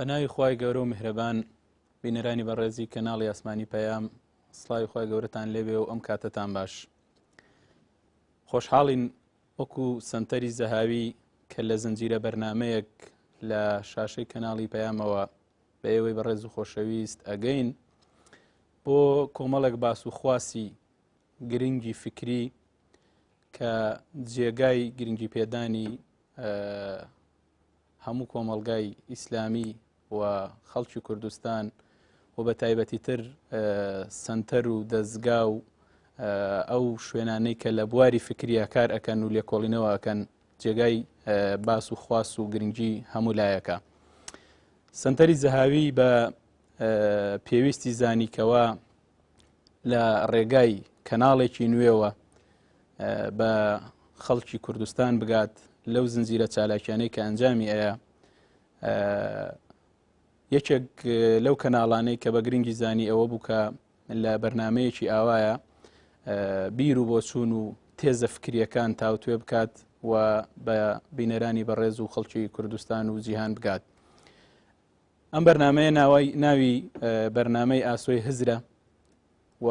بە ناوی خوای گەورە و میهرەبان بینەرانی بەڕێزی کەناڵی ئاسمانی پەیام سڵاوی خوای گەورەتان لێبێ و ئەم کاتەتان باش خۆشحاڵین وەکو سنتەری زەهاوی کە لە زنجیرە بەرنمەیەک لە شاشەی کەناڵی پەیامەوە بە ئێوەی بەڕێز و خۆشەویست ئەگەین بۆ کۆمەڵێک باس و خواسی گرنگی فکری کە جێگای گرنگی پێدانی هەموو کۆمەڵگای ئیسلامی و خەڵکی کوردستان و بە تایبەتی تر سنتەر و دەستگا و ئەو شوێنانەی کە لە بواری فکریە کار ئەکەن و لێکۆڵینەوە ئەکەن جێگای باس و خواست و گرنگی هەموو لایەکە. سنتەری زەهاوی بە پێویستی زانیکەوە لە ڕێگای کەناڵێکی نوێوە بە خەڵکی کوردستان بگات لەو زنجیرە چالاکیانەی کە ئەنجامی ئەیە یەکێک لەو کەناڵانەی کە بە گرنگی زانی ئەوە بوو کە لە بەرنمەیەکی ئاوایە بیر و بۆچوون و تێزە فکریەکان تاوتوێ بکات و بە بینەرانی بەڕێز و خەڵکی کوردستان و جیهان بگات. ئەم بەرنمەیە ناوی بەرنمەی ئاسۆی هزرە و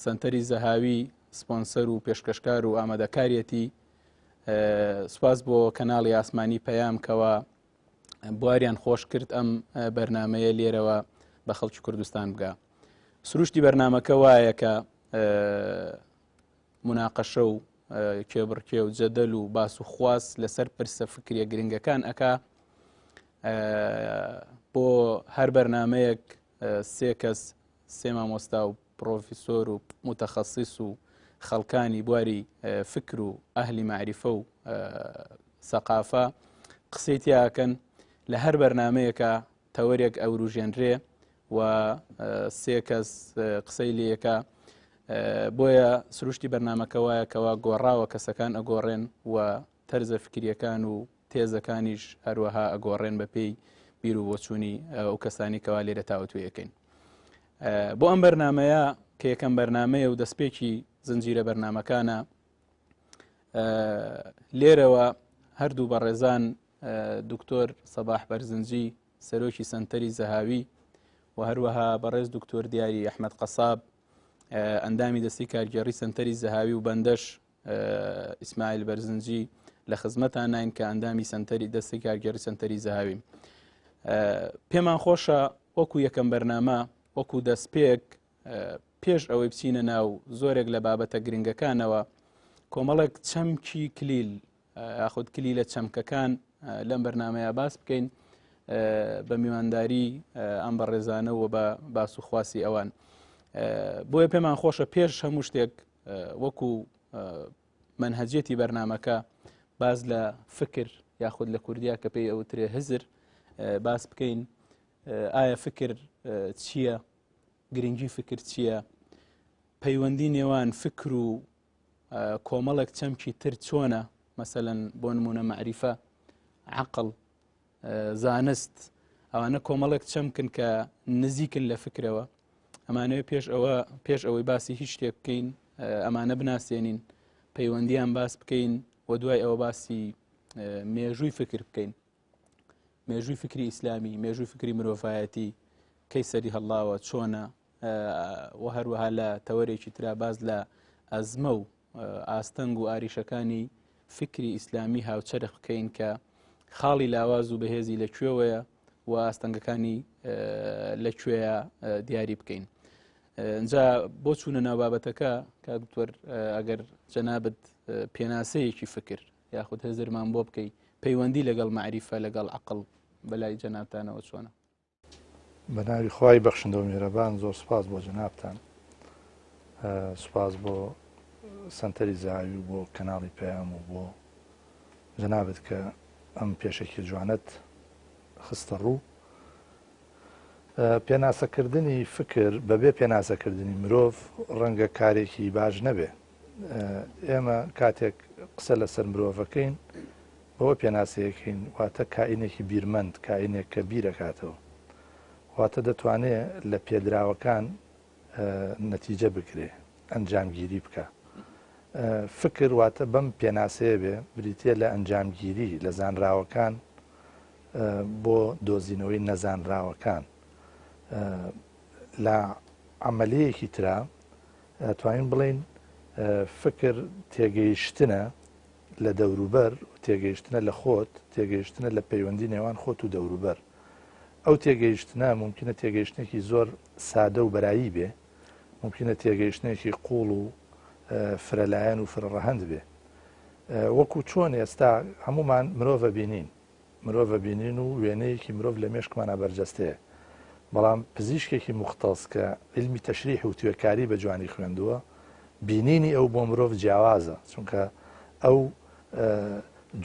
سەنتەری زەهاوی سپۆنسەر و پێشکەشکار و ئامادەکاریەتی سوپاس بۆ کەناڵی ئاسمانی پەیام کەوا بواریان خۆش کرد ئەم بەرنمەیە لێرەوە بە خەڵکی کوردستان بگا سروشتی بەرنمەکە وایە کە مناقەشە و کێبڕکێ و جەدەل و باس و خواست لەسەر پرسە فکریە گرنگەکان ئەکا بۆ هەر بەرنمەیەک سێ کەس سێ مامۆستا و پرۆفیسۆر و متەخەسیس و خەڵکانی بواری فکر و ئەهلی مەعریفە و سەقافە قسەی تیاکەن لە هەر بەرنمەیەکە تەوەرێک ئەوروژێنرێ و سێ کەس قسەی لەکە بۆیە سروشتی بەرنمەکە وایە کەوا گۆڕاوە کەسەکان ئەگۆڕێن و تەرزە فکریەکان و تێزەکانیش هەروەها ئەگۆڕێن بە پێی بیر و بۆچوونی ئەو کەسانی کەوا لێرە تاوتوێ ئەکەین. بۆ ئەم بەرنمەیە کە یەکەم بەرنمەیە و دەستپێکی زنجیرە بەرنمەکانە لێرەوە هەردوو بەڕێزان دکتۆر سەباح بەرزنجی سەرۆکی سنتەری زەهاوی و هەروەها بەڕێز دکتۆر دیاری ئەحمد قەساب ئەندامی دەستی کارگێڕی سنتەری زەهاوی و بەندەش ئیسماعیل بەرزنجی لە خزمەتان ناین کە ئەندامی سنتەری دەستی کارگێڕی سنتەری زەهاویم پێمان خۆشە وەکو یەکەم بەرنامە وەکو دەستپێک پێش ئەوەی بچینە ناو زۆرێک لە بابەتە گرنگەکانەوە کۆمەڵێک چەمکی کلیل یاخود کلیلە چەمکەکان لەم بەرنمەیە باس بکەین بە میوانداری ئەم بەڕێزانە و بە باس و خواسی ئەوان بۆیە پێمان خۆشە پێش هەموو شتێک وەکو مەنهەجیەتی بەرنمەکە باز لە فکر یاخود لە کوردیا کە پێی ئەوترێ هزر باس بکەین ئایا فکر چییە گرنگی فکر چییە پەیوەندی نێوان فکر و کۆمەڵێک چەمکی تر چۆنە مەسەەن بۆ نمونە معریفە عقل زانست ئەوانە کۆمەڵێک چەمکن کە نزیکن لە فکرەوە ئەمانەوێ پێش ئەوە پێش ئەوەی باسی هیچ شتێک بکەین ئەمانە بناسێنین پەیوەندیان باس بکەین و دوای ئەوە باسی مێژووی فکر بکەین مێژووی فکری ئیسلامی مێژووی فکری مرۆڤایەتی کەی سەری هەڵاوە چۆنە و هەروەها لە تەوەرێکی ترا باز لە ئەزمە و ئاستەنگ و ئاریشەکانی فکری ئیسلامی هاوچەرخ بکەین کە خاڵی لاواز و بەهێزی لە کوێوەیە و ئاستەنگەکانی لە کوێیە دیاری بکەین. ئینجا بۆ چوونە ناو بابەتەکە کاک دکتۆر ئەگەر جەنابت پێناسەیەکی فکر یاخود هزرمان بۆ بکەی پەیوەندی لەگەڵ مەعریفە لەگەڵ عەقڵ بەلای جەنابتانەوە چۆنە؟ بە ناوی خوای بەخشندە و میهرەبان زۆر سوپاس بۆ جەنابتان سوپاس بۆ سەنتەری زەهاوی و بۆ کەناڵی پەیام و بۆ جەنابت کە ئەم پێشەکی جوانەت خستە ڕوو پێناسەکردنی فکر بەبێ پێناسەکردنی مرۆڤ ڕەنگە کارێکی باش نەبێ ئێمە کاتێک قسە لەسەر مرۆڤەکەین بەوە پێناسەیەکەین واتە کائینێکی بیرمەند، کائینێک کە بیرەکاتەوە. واتە دەتوانێ لە پێدراوەکان نەتیجە بگرێ، ئەنجامگیری بکا. فکر واتە بەم پێناسەیە بێ، بریتییە لە ئەنجامگیری لە زانراوەکان. بۆ دۆزینەوەی نەزانراوەکان. لە عەمەلیەکی ترا ئەتوانین بڵێین فکر تێگەیشتنە لە دەوروبەر، تێگەیشتنە لە خۆت، تێگەیشتنە لە پەیوەندی نێوان خۆت و دەوروبەر. ئەو تێگەیشتنە ممکنە تێگەیشتنێکی زۆر سادە و بەرایی بێ، ممکنە تێگەیشتنێکی قوڵ و فرەلایەن و فرەڕەهەند بێ. وەکو چۆن ئێستا هەمومان مرۆڤە بینین، مرۆڤ ئەبینین و وێنەیەکی مرۆڤ لە مێشکمانا بەرجەستەیە، بەڵام پزیشکێکی موختەس کە عیلمی تەشریح و توێکاری بە جوانی خوێندووە، بینینی ئەو بۆ مرۆڤ جیاوازە، چونکە ئەو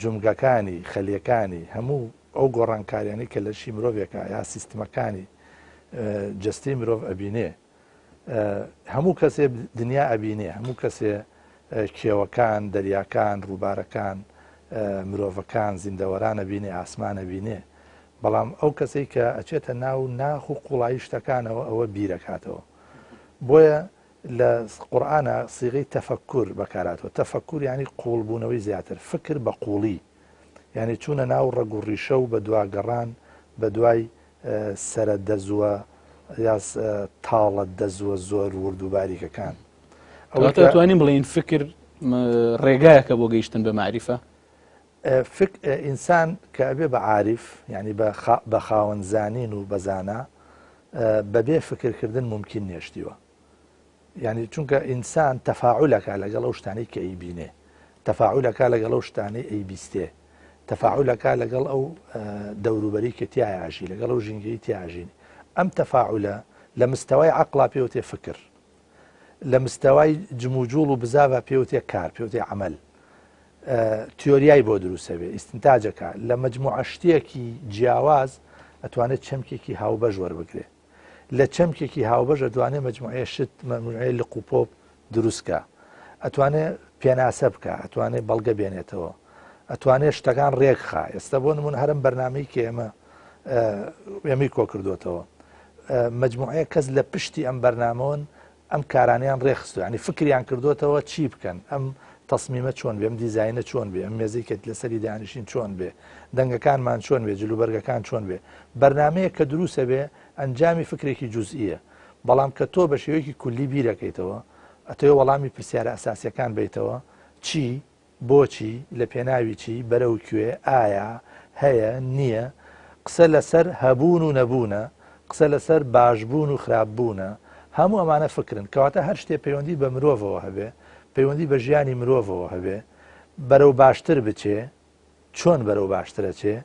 جومگەکانی، خەلیەکانی، هەموو ئەو گۆڕانکاریانەی کە لەشی مرۆڤێکە یا سیستمەکانی جەستەی مرۆڤ ئەبینێ، هەموو کەسێ دنیا ئەبینێ، هەموو کەسێ کێوەکان، دەریاکان، ڕووبارەکان، مرۆڤەکان، زیندەوەران ئەبینێ، ئاسمان ئەبینێ، بەڵام ئەو کەسەی کە ئەچێتە ناو ناخ و قوڵایی شتەکانەوە ئەوە بیرەکاتەوە. بۆیە لە قورئانا سیغەی تەفەکور بەکارهاتووە. تەفەکور یانی قووڵبوونەوەی زیاتر، فکر بە قووڵی، یانی چوونە ناو ڕەگ و ڕیشە و بەدواگەڕان بەدوای سەرە دەزووە یا تاڵە دەزووە زۆر ورد و باریکەکان. ئەوەی کە توانین بڵێین فکر ڕێگایەکە بۆ گەیشتن بە مەعریفە؟ ئینسان کە ئەبێ بە عاریف، یانی بە خاوەن زانین و بە زانا، بەبێ فکرکردن مومکین نییە شتیوە. یانی چونکە ئینسان تەفاعول ئەکا لەگەڵ ئەو شتانەی کە ئەیبینێ، تەفاعول ئەکا لەگەڵ ئەو شتانەی ئەیبیستێ، تەفاعول ئەکا لەگەڵ ئەو دەوروبەری کە تیایا ئەژی، لەگەڵ ئەو ژینگەی تیا ئەژین. ئەم تەفاعولە لە مستەوای عەقڵا پێوتێ فکر، لە مستەوای جموجوڵ و بزاڤا پێوتێ کار، پێوتێ عەمەل. تیۆریای بۆ دروستەبێ، ئیستنتاجەکە لە مەجموعە شتێکی جیاواز ئەتوانێت چەمکێکی هاوبەش وەربگرێ. لە چەمکێکی هاوبەش ئەتوانێ مەجموعەیە شت، مەجموعەیە لق و پۆپ دروست کا. ئەتوانێ پێناسە بکا، ئەتوانێ بەڵگە بێنێتەوە، ئەتوانێ شتەکان ڕێک خا. ئێستا بۆ نموونە هەر ئەم بەرنامەی کە ئێمە ئێمەی کۆ کردوێتەوە، مەجموعەیە کەس لە پشتی ئەم بەرنامەوەن ئەم کارانەیان ڕێکخستووە، یانی فکریان کردووەتەوە چی بکەن، ئەم تەسمیمە چۆن بێ، ئەم دیزاینە چۆن بێ، ئەم مێزەی کە لەسەری دانیشین چۆن بێ، دەنگەکانمان چۆن بێ، جلوبەرگەکان چۆن بێ. بەرنامەیەک کە دروستە بێ ئەنجامی فکرێکی جوزئییە، بەڵام کە تۆ بە شێوەیەکی کولی بیرەکەیتەوە، ئەتەوێ وەڵامی پرسیارە ئەساسییەکان بەیتەوە، چی؟ بۆچی؟ لە پێناوی چی؟ بەرەو کوێ؟ ئایا هەیە؟ نییە؟ قسە لەسەر هەبوون و نەبوونە، قسە لەسەر باشبوون و خراپبوونە، هەموو ئەمانە فکرن. کەواتە هەر شتێ پەیوەندی بە مرۆڤەوە هەبێ، پەیوەندی بە ژیانی مرۆڤەوە هەبێ، بەرەو باشتر بچێ، چۆن بەرەو باشتر ئەچێ؟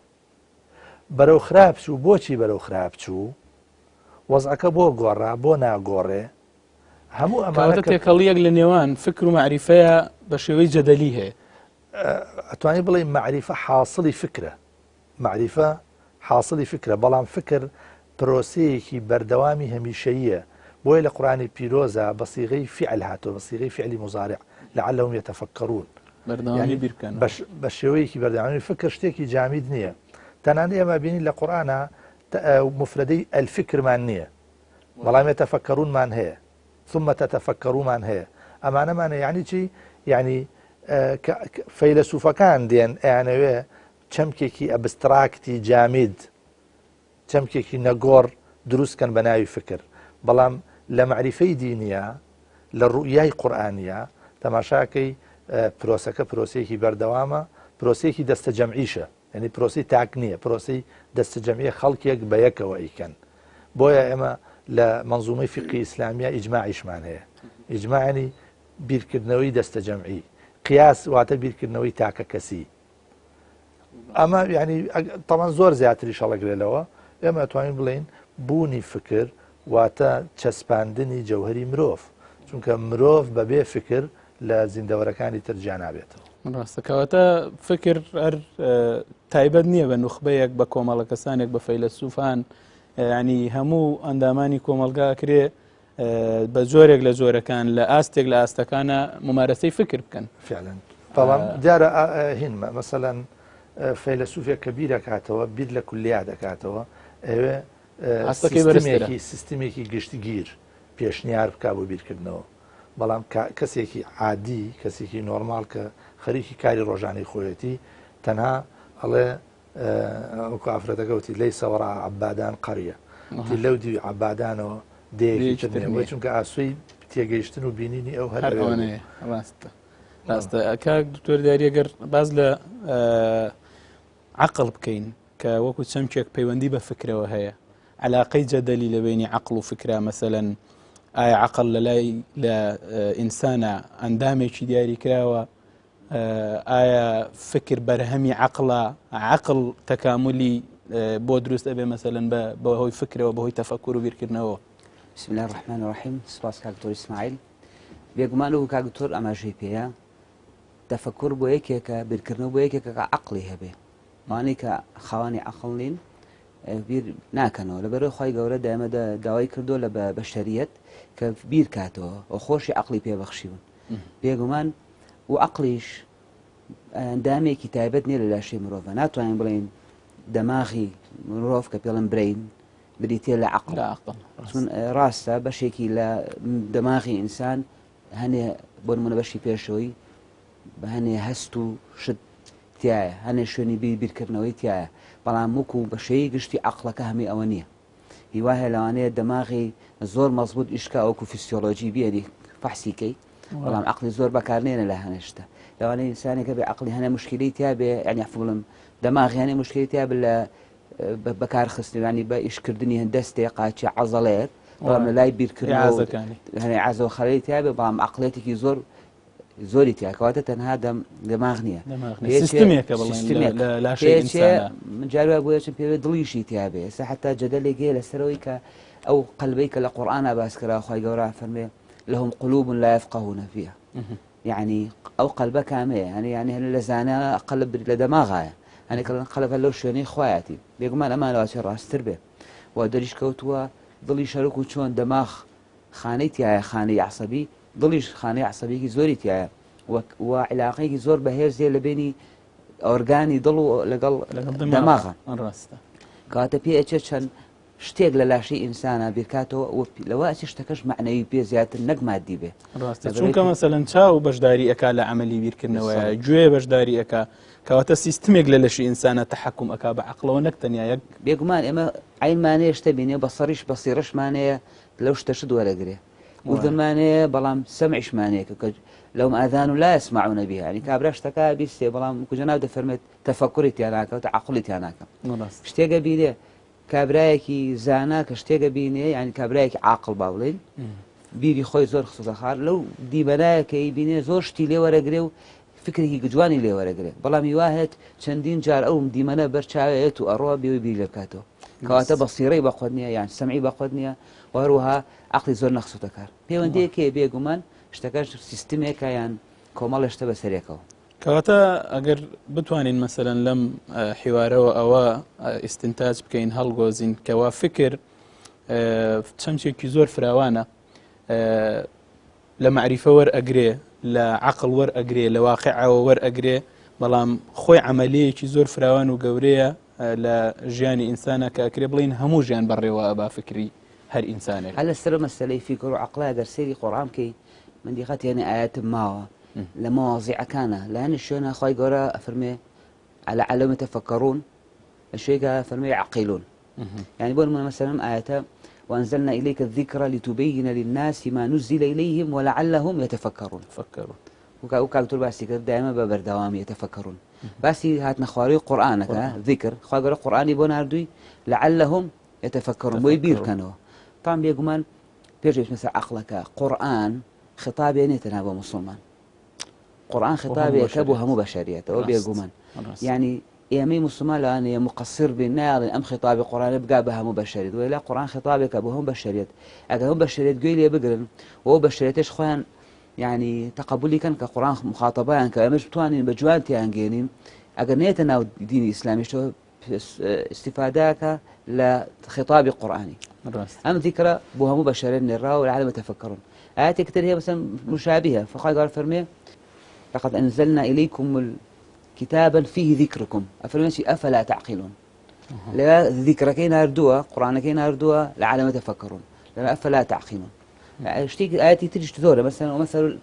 بەرەو خراپ چوو، بۆچی بەرەو خراپ چوو؟ وەزعەکە بۆ گۆڕا، بۆ ناگۆڕێ؟ هەموو ئەمانە تێکەڵیەک لە نێوان فکر و مەعریفەیە بە شێوەی جەدەلی هەیە. ئەتوانی بڵێ مەعریفە حاصلی فکرە، مەعریفە حاصلی فکرە، بەڵام فکر پرۆسەیەکی بەردەوامی هەمیشەییە. بۆیە لە قورآانی پیرۆزە بە سیغەی فعل هاتووە، بە سیغەی فعلی مضارع، لعلهم يتفکرون، بەردەوامی بیر بکەن بە شێوەیەکی بەردەوامی. فکر شتێکی جامید نییە. تەنانەت ئێمە بینین لە قورآە مفرەدەی الفکرمان نییە، بەڵام یتفکرونمان هەیە، ثم تتفکرومان هەیە، ئەمانەمان هەیە. یعنی چی؟ یعنی فەیلەسوفەکان دێن ئەیانەوێ چەمکێکی ئەبستراکتی جامید، چەمکێکی نەگۆڕ دروست کەن بە ناوی فکر، بەڵام لە مەعریفەی دینیە، لە ڕوئیای قورئانیە تەماشاکەی پرۆسەکە پرۆسەیەکی بەردەوامە، پرۆسەیەکی دەستەجەمعیشە. یعنی پرۆسەی تاک نییە، پرۆسەی دەستەجەمعیە، خەڵکێک بە یەکەوە ئەیکەن. بۆیە ئێمە لە مەنزومەی فیقهی ئیسلامیە ئیجماعیشمان هەیە. ئیجماع یعنی بیرکردنەوەی دەستەجەمعی، قیاس واتە بیرکردنەوەی تاکە کەسی. ئەمە یعنی تەمان زۆر زیاتریش هەڵەگرێ لەوە. ئێمە ئەتوانین بڵێین بوونی فکر واتە چەسپاندنی جەوهەری مرۆڤ، چونکە مرۆڤ بەبێ فکر لە زیندەوەرەکانی تر جیا نابێتەوە. ڕاستە، کەواتە فکر هەر تایبەت نییە بە نوخبەیەک، بە کۆمەڵە کەسانێک، بە فەیلەسوفان، ینی هەموو ئەندامانی کۆمەڵگا کرێ بە جۆرێک لە جۆرەکان لە ئاستێک لە ئاستەکانە ممارەسەی فکر بکەن. فعلا بەڵام دیارە هینمە مەسەلەن فەیلەسوفێک کە بیرەکاتەوە بیر لە کولیا دەکاتەوە، ئەوێ سیستمێکی گشتگیر پێشنیار بک بۆ بیرکردنەوە. بەڵام کەسێکی عادی، کەسێکی نۆرماڵ کە خەریکی کاری ڕۆژانەی خۆیەتی، تەنها ئەڵێ وەکو ئافرەتەکە وتی لەیسە وەڕا عەبادان قەریە وتی لەو دیوی عەبادانەوە دێیەکی تر نییە بۆیە چونکە ئاسۆی تێگەیشتن و بینینی ئەو هەر ئەوەیە ڕاستە ڕاستە کاک دکتۆر دیاری ئەگەر باز لە عقل بکەین کە وەکو چەمکێک پەیوەندی بە فکرەوە هەیە علاقەی جەدەلی لە بینی عقل و فکرا مەسەەن ئایا عقل لە لای لە ئینسانە ئەندامێکی دیاری کراوە ئایا فکر بەرهەمی عەقڵە عەقڵ تەکاملی بۆ دروست ئەبێ مەسەلەن بە هۆی فکرەوە بەهۆی تەفەکر و بیرکردنەوە بسم الله الرحمن الرحیم سپاس کاک دکتۆر ئیسماعیل بێگومان و کاک دکتۆر ئاماژەی پێیە تەفەکر بۆ یەکێکە بیرکردنەوە بۆ یەکێکە کە عەقڵی هەبێ ئەوانەی کە خاوەنی عەقڵ نین بیر ناکەنەوە لەبەرەوەی خوای گەورە دایمە داوای کردووە لە بەشەریەت کە بیر کاتەوە و خۆشی عەقڵی پێبەخشیون بێگومان و عەقڵیش ئەندامێکی تایبەت نییە لە لاشەی مرۆڤە ناتوانین بڵێین دەماغی مرۆڤ کە پێڵم برین بریتە لە عەقڵ چون ڕاستە بەشێکی لە دەماغی ئینسان هەنێ بۆ نمونە بەشی پێشەوەی بە هەنێ هەست و شت تایە هەنێ شوێنی بیر بیرکردنەوەی تایە بەڵام وەکو بە شێوەی گشتی عەقڵەکە هەمی ئەوە نییە هیوا هەیە لەوانەیە دەماغی زۆر مەزبوط ئیشکا وەکو فیسیۆلۆجی بێنی فەحسی کەی بەڵام عەقڵی زۆر بەکارنێنە لە هەنێ شتە لەوانەیە ئینسانێکە بێ عەقڵی هەنێ مشکلی تیا بێ یعنی عەفو بڵێم دەماغی هەنێ مشکلی تیا بێ لە بەکارخستنی بە ئیشکردنی دەستێ قاچی عەزەڵەیەک بەڵام لە لای بیرکردنەوە هەنێ عەزە و خەڵی تیا بێ بەڵام عەقڵێتێکی زۆر زۆری تیا کەواتە تەنها دەم دەماغ نییە سیستمێکە من جار وای بۆیە چون پێوێ دڵیشی تیا بێ ئێستا حتا جەدەلێک هەیە لەسەرەوەی کە ئەو قەلبەی کە لە قورئانا باس کرا خوای گەورە فەرمێ لهم قلوب لا يفقهون فيها یعنی ئەو قەلبە کامەیە هەنێ یعنی هەنێ لە زانا قەلب لە دەماغایە هەنێک کەڵن قەلب هەر لەو شوێنەی خوایەتی بێگومان ئەمان لەواچێ ڕاستتر بێ و دەریش کەوتووە دڵی شەرک و چۆن دەماغ خانەی تایە خانەی عسەبی دڵیش خانەی عسەبیکی زۆری تایە و علاقەیەکی زۆر بەهێزیە لە بینی ئۆرگانی دڵ و لەگەڵ دەماغە ڕاستە کاتە پێ ئەچێت چەند شتێک لە لاشەی ئینسانا بیرکاتەوە و لەوە ئەچێ شتەکەش مەعنەوی بێ زیاتر نەک مادی بێ. ڕاستە چونکە مەسەلەن چاو بەشداری ئەکا لە عەمەلی بیرکردنەوەیە گوێ بەشداری ئەکا کەواتە سیستمێک لە لەشی ئینسانە تەحەکوم ئەکا بە عەقڵەوە نەک تەنیا یەک بێگومان ئێمە عەینمان هەیە شتە بینێ بەسەریش بەسیڕەشمان هەیە لەو شتە شت وەرەگرێ ئوذنمان هەیە بەڵام سەمعیشمان هەیە کە لهم آذان لا يسمعون بها یعنی کابرا شتەکە بیستێ بەڵام وەکو جەناب دەفەرمێت تەفەکوری تیا ناکا و عەقڵی تیا ناکا شتێکە بینێ کابرایەکی زانا کە شتێک ئەبینێ یانی کابرایەکی عاقڵ با بڵێین بیری خۆی زۆر خستۆتە خار لەو دیمەنایە کە ئەیبینێ زۆر شتی لێ وەرەگرێ و فکرێکی جوانی لێ وەرەگرێ بەڵام هیوا هەیە چەندین جار ئەو دیمەنە بەر چاوێت و ئەڕۆ بێ بیر لێ بکاتەوە کەواتە بەسیڕەی بەخۆت نییە یان سەمعی بەخۆت نییە و هەروەها عەقڵی زۆر نەخستۆتە کار پەیوەندییەک هەیە بێگومان شتەکەش سیستمێکە یان کۆمەڵێ شتە بەسەرێکەوە. کەواتە ئەگەر بتوانین مەسەلەن لەم حیوارەوە ئەوە ئیستنتاج بکەین هەڵگۆزین کەوا فکر چەمچێکی زۆر فراوانە لە معریفە وەرئەگرێ لە عقل وەرئەگرێ لە واقعەوە وەرئەگرێ بەڵام خۆی عملیەکی زۆر فراوان و گەورەیە لە ژیانی ئینسانە کە ئەکرێ بڵین هەموو ژیان بەڕێوە ئەبا فکری هەر ئینسانێک هەر لەسەر مەسەلەی فیکر و عقلە گەر سەیری قورئان بکەی من دیقەت هێنێ ئاەتم ماوە لە مەواضیعەکانە لە هەنێ شوێنە خوای گەورە ئەفەرمێ لعلهم يتفكرون لە شوێکا ئەفەرمێ يعقلون يعني بۆ نمونە مەسەلەن ئاەتە وأنزلنا إليك الذكر لتبين للناس ما نزل إليهم ولعلهم يتفكرون فكرون وکاک دکتۆر باسی کرد دایمە بە بەردەوامی يتفكرون باسی هاتنە خوارەوەی قورئانەکە ذکر خوای گەورە قورئانی بۆ ناردووی لعلهم يتفكرون بۆی بیر بکەنەوە طبعا بێگومان پێش ئەوەی بچمە سەر عەقڵەکە قورئان خطابێ نیە تەنها بۆ موسڵمان قورئان خطابێکە بۆ هەموو بەشەریەتەوە بێگومان یعنی ئێمەی مسلمان لەوانەیە مقصر بین نایڵێن ئەم خطابی قورئانە بگا بە هەموو بەشەریت وەلا قورئان خطابێکە بۆ هەموو بەشەریەت ئەگەر هەموو بەشەریەت گوێی لێ بگرن و بەشەریەتش خۆیان یعنی تەقەبولی کەن کە قورئان مخاطبەیان کە ئێمەش بتوانین بە جوان تیان گەێنین ئەگەر نێتە ناو دینی ئیسلامیشەوە استفادەکە لە خطابی قورئانی ئەم ذیکرە بۆ هەموو بەشەرە نێراوە لعلهم يتفكرون آياتێک تر هەیە مثلا مشابهة فخوای گەورە فەرمێ لقد أنزلنا إليكم كتابا فيه ذكركم ئەفەرمێ چی أفلا تعقلون لە ذیکرەکەی ناردووە قورآنەکەی ناردووە لعلهم يتفكرون لە أفلا تعقلون شتێک ئاەتی تریش زۆرە مثلا ومثل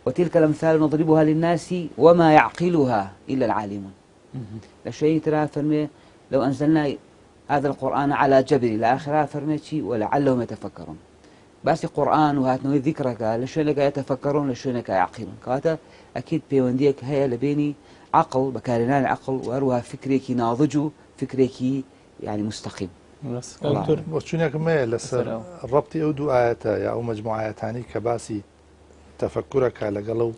وتلك الأمثال نضربها للناس وما يعقلها إلا العالمون. لە شوێنی ترا فەرمێ لو أنزلنا هذا القرآن على جبل لە ئاخرا فەرمێ چی ولعلهم يتفكرون باسی قورئان و هاتنەوەی ذیکرەکە لە شوێنێکا یتفکرون لە شوێنێکا یعقلون کەواتە ئەکید پەیوەندیەک هەیە لە بینی عەقڵ بەکارهێنانی عەقڵ و هەروەها فکرێکی ناضج و فکرێکی یعنی مستقیم. بۆچوونێکم هەیە لەسەر ڕەبتی ئەو دوو ئایەتە یا ئەو مەجموعە ئایەتانەی کە باسی تەفەکورەکە لەگەڵ ئەو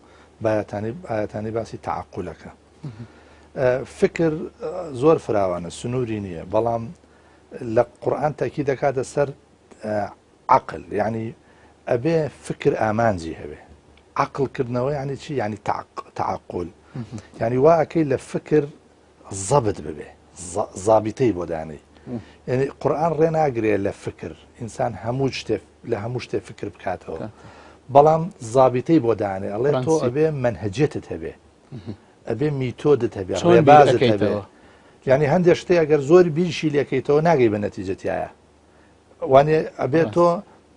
بایەتانی ئایەتانی باسی تەعەقولەکە. فکر زۆر فراوانە سنووری نییە بەڵام لە قورئان تەکی دەکاتە سەر عەقل یانی ئەبێ فکر ئامانجی هەبێ عەقل کردنەوە یانی چی یانی تعقل یانی وا ئەکەی لە فکر زەبت ببێ زابیتەی بۆ دانەی یعنی قورآن ڕێ ناگرێ لە فکر ئینسان هەموو شتێ لە هەموو شتێ فکر بکاتەوە بەڵام زابیتەی بۆ دانێ ئەڵێ تۆ ئەبێ مەنهەجێتت هەبێ ئەبێ میتۆدت هەبێ ڕێبازت هەبێ یعنی هەندێک شتێ ئەگەر زۆر بیرشی لەکەیتەوە ناگەی بە نەتیجەتیایە وانێ ئەبێت تۆ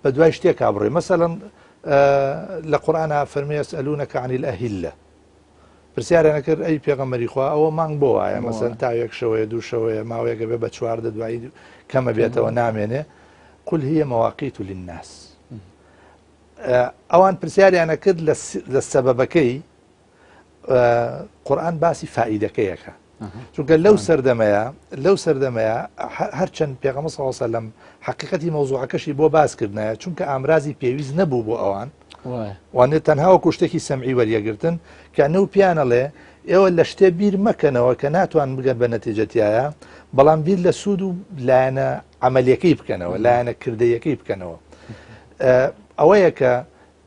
بە دوای شتێکا بڕۆی مەسەلەن لە قورئانا فەرمی یسئلونک عن الاهلە پرسیاریان کرد ئەی پێغەمبەری خوا ئەوە مانگ بۆ وایە مەسەن تاوێک شەوەیە دوو شەوەیە ماوەیەکە بێ بە 14 دوایی کەمە بێتەوە نامێنێ قل هي مواقيت للناس ئەوان پرسیاریانە کرد لە سەبەبەکەی قورئان باسی فائیدەکەیەکە چونکە لەو سەردەمەیە لەو سەردەمەیە هەرچەند پێغەمبەر صلی الله علیه وسلم حقیقەتی مەوزوعەکەشی بۆ باس کردنایە چونکە ئامرازی پێویست نەبوو بۆ ئەوان وانێ تەنها وەکو شتێکی سەمعی وەریەگرتن کە نەو پیانەڵێ ئێوە لە شتێ بیر مەکەنەوە کە ناتوان بگەن بە نەتیجەتیایە بەڵام بیر لە سوود و لایەنە عملیەکەی بکەنەوە لایەنە کردەیەکەی بکەنەوە ئەوەیە کە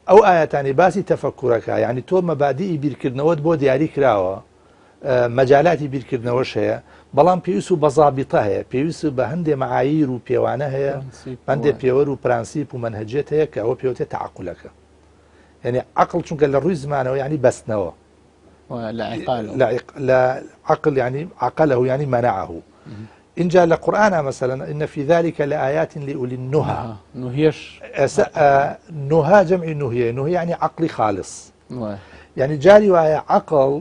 ئەو ئایەتانەی باسی تەفەکورەکە یانی تۆ مەبادیئی بیرکردنەوەت بۆ دیاری کراوە مەجالاتی بیرکردنەوەش هەیە بەڵام پێویست و بە زابیتە هەیە پێویست بە هەندێ معایر و پێوانە هەیە هەندێ پێوەر و پرەنسیپ و مەنهەجێت هەیە کە ئەوە پێوتێ تەعەقولەکە یعنی عقل چونکە لە ڕووی زمانەوە یعنی بەستنەوە لە عقل يعني عقله يعني منعه ئینجا لە قورئانا مەسەلەن ان فی ذلک لآیات لأولی النهی نهیەش نهی جەمعی نهیە نهی یعنی عەقڵی خالص یعنی جاری وایە عەقڵ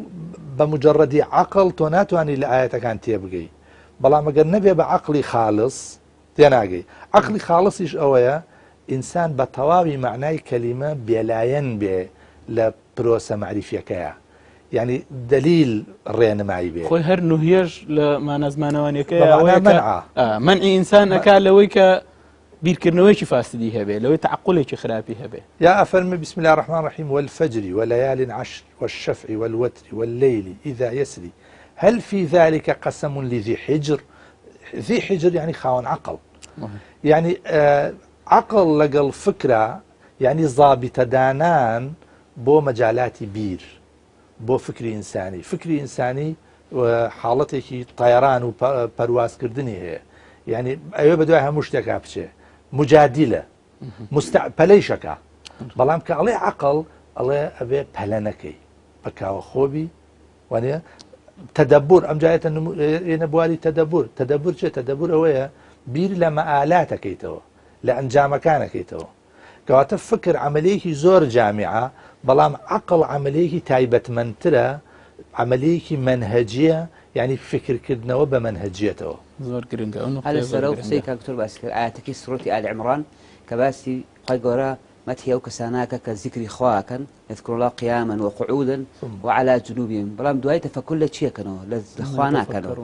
بە مجرڕەدی عەقڵ تۆ ناتوانانی لە ئاەتەکان تێبگەی بەڵام ئەگەر نەبێ بە عەقڵی خالص تێناگەی عەقڵی خاڵسیش ئەوەیە ئینسان بە تەواوی مەعنای کەلیمە بێلایەن بێ لە پرۆسە مەعریفیەکەیا یانی دەلیل ڕێنمایی بێ. خۆی هەر نوهیەش لە مانا زمانەوانیەکەی ئەوەیە کە مەنعی ئینسان ئەکا لەوەی کە بیرکردنەوەیەکی فاسدی هەبێ لەوەی تەعقولێکی خراپی هەبێ. یا ئەفەرموێ بسم اللە الرحمن الرحیم والفجر وليال عشر والشفع والوتر والليل اذا يسري هل في ذلك قسم لذي حجر ذي حجر یعنی خاوەن عەقڵ یعنی عەقڵ لەگەڵ فکرە یعنی زابتە دانان بۆ مەجالاتی بیر بۆ فکری ئینسانی فکری ئینسانی حاڵەتێکی تایران و پەروازکردنی هەیە یعنی ئەوێ بە دوای هەموو شتێکا بچێ مجادلە پەلەیشەکە بەڵام کە ئەڵێ عقل ئەڵێ ئەبێ پەلە نەکەی بەکاوە خۆبی وانە تەدەبور ئەم جایەتە نە بواری تەدەبور تەدەبور چێ تەدەبور ئەوەیە بیر لە مەئالاتەکەیتەوە لە ئەنجامەکانەکەیتەوە کەواتە فکر عەمەلیەکی زۆر جامیعە، بەڵام عەقڵ عەمەلیەکی تایبەتمەندترە، عەمەلیەکی مەنهەجیە، یانی فکرکردنەوە بە مەنهەجیەتەوە. زۆر گرنگە ئەو هەر نوقتەیە زۆر لەسەر ئەو قسەی گرنگە. کاک دکتۆر باسی کرد ئایەتەکەی سورەتی ئال عمران کە باسی خوای گەورە مەدحی ئەو کەسانە ئەکا کە زیکری خوا ئەکەن یذکرون اللە قیاما وقعودا وعلی جنوبهم بەڵام دوای تەفەکور لە چی ئەکەنەوە لە خوا ناکەنەوە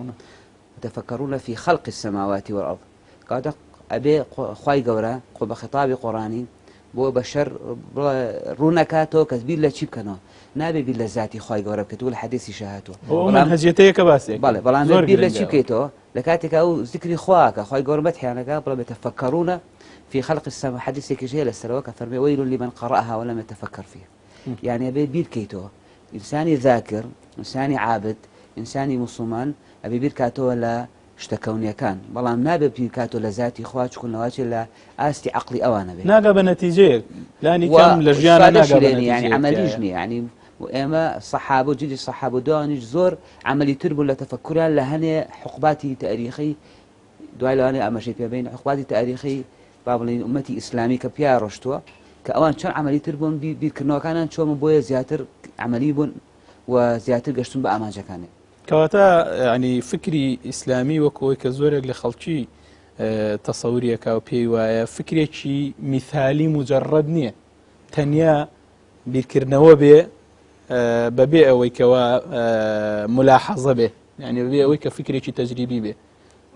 یتفکرون فی خلق السماوات والارض کەواتە ئەبێ خوای گەورە خۆ بە خیتابی قۆرانی بۆ بەشەر ڕوونەکاتەوە کەس بیر لە چی بکەنەوە نابێ بیر لە زاتی خوای گەورە بکەیت و لە حەدیسی شەهاتوە مەنهەجیەتەیە کە باسێک بەڵێ بەڵام بیر لە چی بکەیتەوە لە کاتێکا ئەو زیکری خواکە خوای گەورە مەدحیانەکە بڵێ يتفكرون في خلق السماء حەدیسێکیش هەیە لەسەرەوە کە فەرمێ ويل لمن قرأها ولم يتفكر فيها یعنی ئەبێ بیر بکەیتەوە ئینسانی ذاکر ئینسانی عابد ئینسانی موسڵمان ئەبێ بیر کاتەوە لە شتە کەونیەکان بەڵام نابێ بیر کاتەوە لە زاتی خوا چونکە لەواچێ لە ئاستی عەقڵی ئەوانە بێ. ناگا بە نەتیجەیەک لانی کەم لە ژیانا ناگا بە نەتیجەیەک یانی عەمەلیش نیە یانی ئێمە سەحابە و جیلی سەحابە و دوانیش زۆر عەمەلی تر بوون لە تەفەکوریان لە هەنێ حوقباتی تاریخی دوای لەوانەیە ئاماژەی پێ بەین حوقباتی تاریخی با بڵێین ئومەتی ئیسلامی کە پیا ڕۆشتووە کە ئەوان چۆن عەمەلی تر بوون بیرکردنەوەکانیان چۆن بۆیە زیاتر عەمەلی بوون و زیاتر گەشتون بە ئامانجەکانیان. کەواتە ینی فکری ئیسلامی وەکەوەی کە زۆرێک لە خەڵکی تەسەوریەکە و پێی وایە فکرێکی میثالی مجرد نییە تەنیا بیرکردنەوە بێ بەبێ ئەوەی کەوا ملاحەزە بێ یعنی بەبێ ئەوەی کە فکرێکی تەجریبی بێ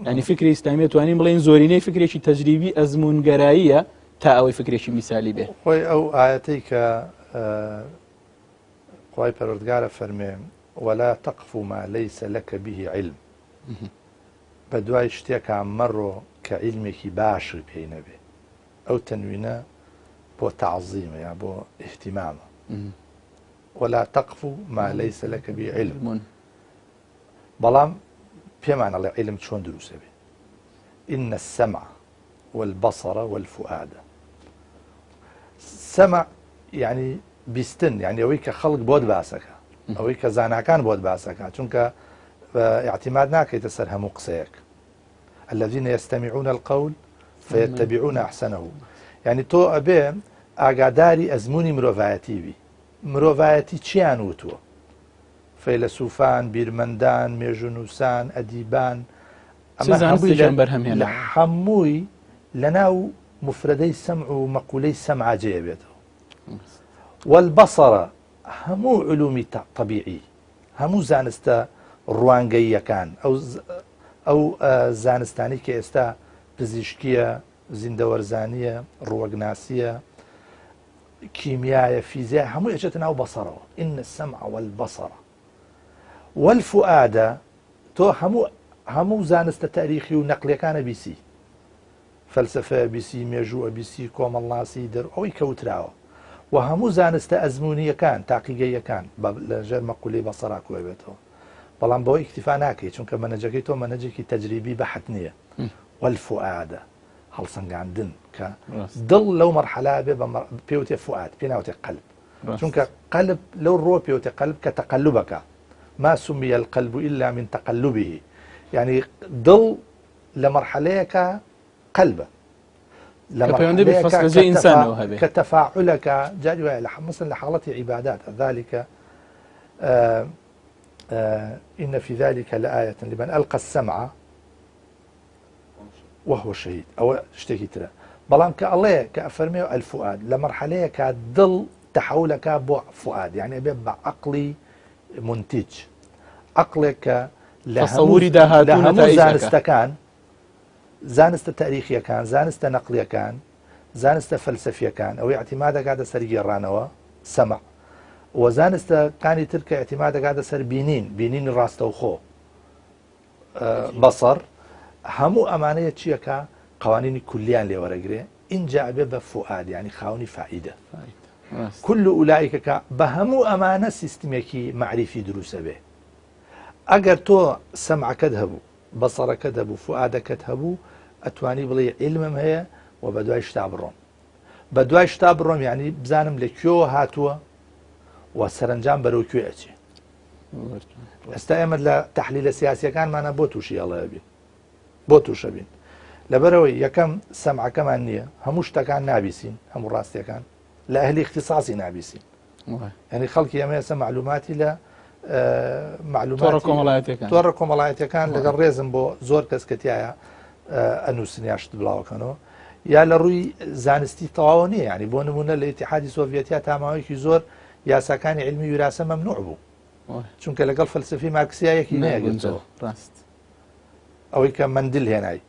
ینی فکری ئیسلامی توانین بڵێن زۆرینەی فکرێکی تەجریبی ئەزمونگەراییە تا ئەوەی فکرێکی میسالی بێ. خۆی ئەو ئایەتەی کە خوای پەروەردگارە فەرمێ ولا تقف ما ليس لك به علم بە دوای شتێکا مەڕۆ کە عیلمێکی باشی پێی نەبێ ئەو تەنوینە بۆ تەعزیمە یا بۆ ئیهتیمامە ولا تقف ما ليس لك به علم بەڵام پێمان ئەڵێ عیلم چۆن دروست ئەبێ إن السمع والبصر والفؤاد سەمع یعنی بیستن یعنی ئەوەی کە خەڵک بۆت باسەکە ئەوەی کە زاناکان بۆت باسەکە چونکە اعتماد ناکەیتە سەر هەموو قسەیەک الذين يستمعون القول فيتبعون أحسنه یعنی تۆ ئەبێ ئاگاداری ئەزمموی مرۆڤایەتی بی مرۆڤایەتی چیان وتووە فەیلەسوفان، بیرمەندان، مێژوونووسان، ئەدیبان، ئەمە زانستێکیان بەرهەم هێنا. لە هەمووی لەناو موفرەدەی سەمع و مەقولەی سەمعا جێ ئەبێتەوە. والبصر هەموو علومی تەبیعی، هەموو زانستە ڕوانگەییەکان، ئەو زانستانەی کە ئێستا پزیشکییە، زیندەوەرزانییە، ڕووەکناسییە، کیمیایە فیزیایە هەمووی ئەچێتە ناو بەسەرەوە ان السمع والبصر والفؤاد تۆ هەموو هەموو زانستە تاریخی و نەقلیەکانە بیسی فەلسفە بیسی مێژوو بیسی کۆمەڵناسی دەر ئەوەی کەوتراوە و هەموو زانستە ئەزمموونیەکان تاقیگەیەکان لە ژێر مەقولەی بەسەرا کوێبێتەوە بەڵام بەوە ئیکتیفا ناکەی چونکە مەنەجەکەی تۆ مەنەجێکی تەجریبی بەحت نییە والفؤادە هەڵسەنگاندن کە دڵ لەو مەرحەلا بێ بە پێوتێ فوئاد پێ ناوتێ قەلب چونکە قەلب لەو ڕۆ پێوتێ قەلب کە تەقەلوبەکە ما سمي القلب إلا من تقلبه يعني دڵ لە مەرحەلەیەکە قەلبە لە مەرحەلەیەکە کە تەفاعلەکە جاری وایە لە مثلا لە حاڵەتی عیبادات ذلك إن في ذلك لآية لمن ألقى السمع وهو شهید ئەوە شتێکی ترە بەڵام کە ئەڵێ کە ئەفەرمێ الفؤاد لە مەرحەلەیەکا دڵ تەحولەکا بۆ فؤاد یعنی ئەبێ بە عەقڵی منتج عەقڵێک کە لە تەسەوری داهاتوو لە هەموو نەتائیجەکە. زانستەکان زانستە تاریخیەکان زانستە نەقلیەکان زانستە فەلسەفیەکان ئەوەی اعتماد دەکاتە سەر گێڕانەوە سەمع و زانستەکانی تر کە اعتماد دەکاتە سەر بینین بینینی ڕاستەوخۆ بەسەڕ هەموو ئەمانەیە چیەکە قوانینی کولیان لێ وەرەگرێ ئینجا ئەبێ بە فوئاد یعنی خاونی فائیدە كل أولئك کە بە هەموو ئەمانە سیستمێکی معریفی دروستە بێ ئەگەر تۆ سەمعەکەت هەبوو بەسەڕەکەت هەبوو فوئادەکەت هەبوو ئەتوانی بڵێ عیلمم هەیە و بە دوای شتا بڕۆم بە دوای شتا بڕۆم یعنی بزانم لە کوێوە هاتووە و سەرنجام بەرەو کوێ ئەچێ ئێستا ئێمە لە تەحلیلە سیاسیەکانمانە بۆ تووشی هەڵە بین بۆ تووشە بین لەبەرەوەی یەکەم سەمعەکەمان نییە هەموو شتەکان نابیسین هەموو ڕاستیەکان لە ئەهلی اختصاصی نابیسین ینی خەڵکی ئەمە ئێستا معلوماتی لە معلومات کۆمەڵایەتەکان تۆڕە کۆمەڵایەتەکان لەگەڵ ڕێزم بۆ زۆر کەس کە تایە ئەنووسن یاشت بڵاوەکەنەوە یا لە ڕووی زانستی تەواوە نییە ینی بۆ نمونە لە ئیتحادی سۆڤەتیا تاماوەیەکی زۆر یاساکانی عیلمی ویراسە مەمنوع بوو چونکە لەگەڵ فەلسفی مارکسیا یەکی نەیەگرتەوە ڕاست ئەوەی کە مەندل هێنای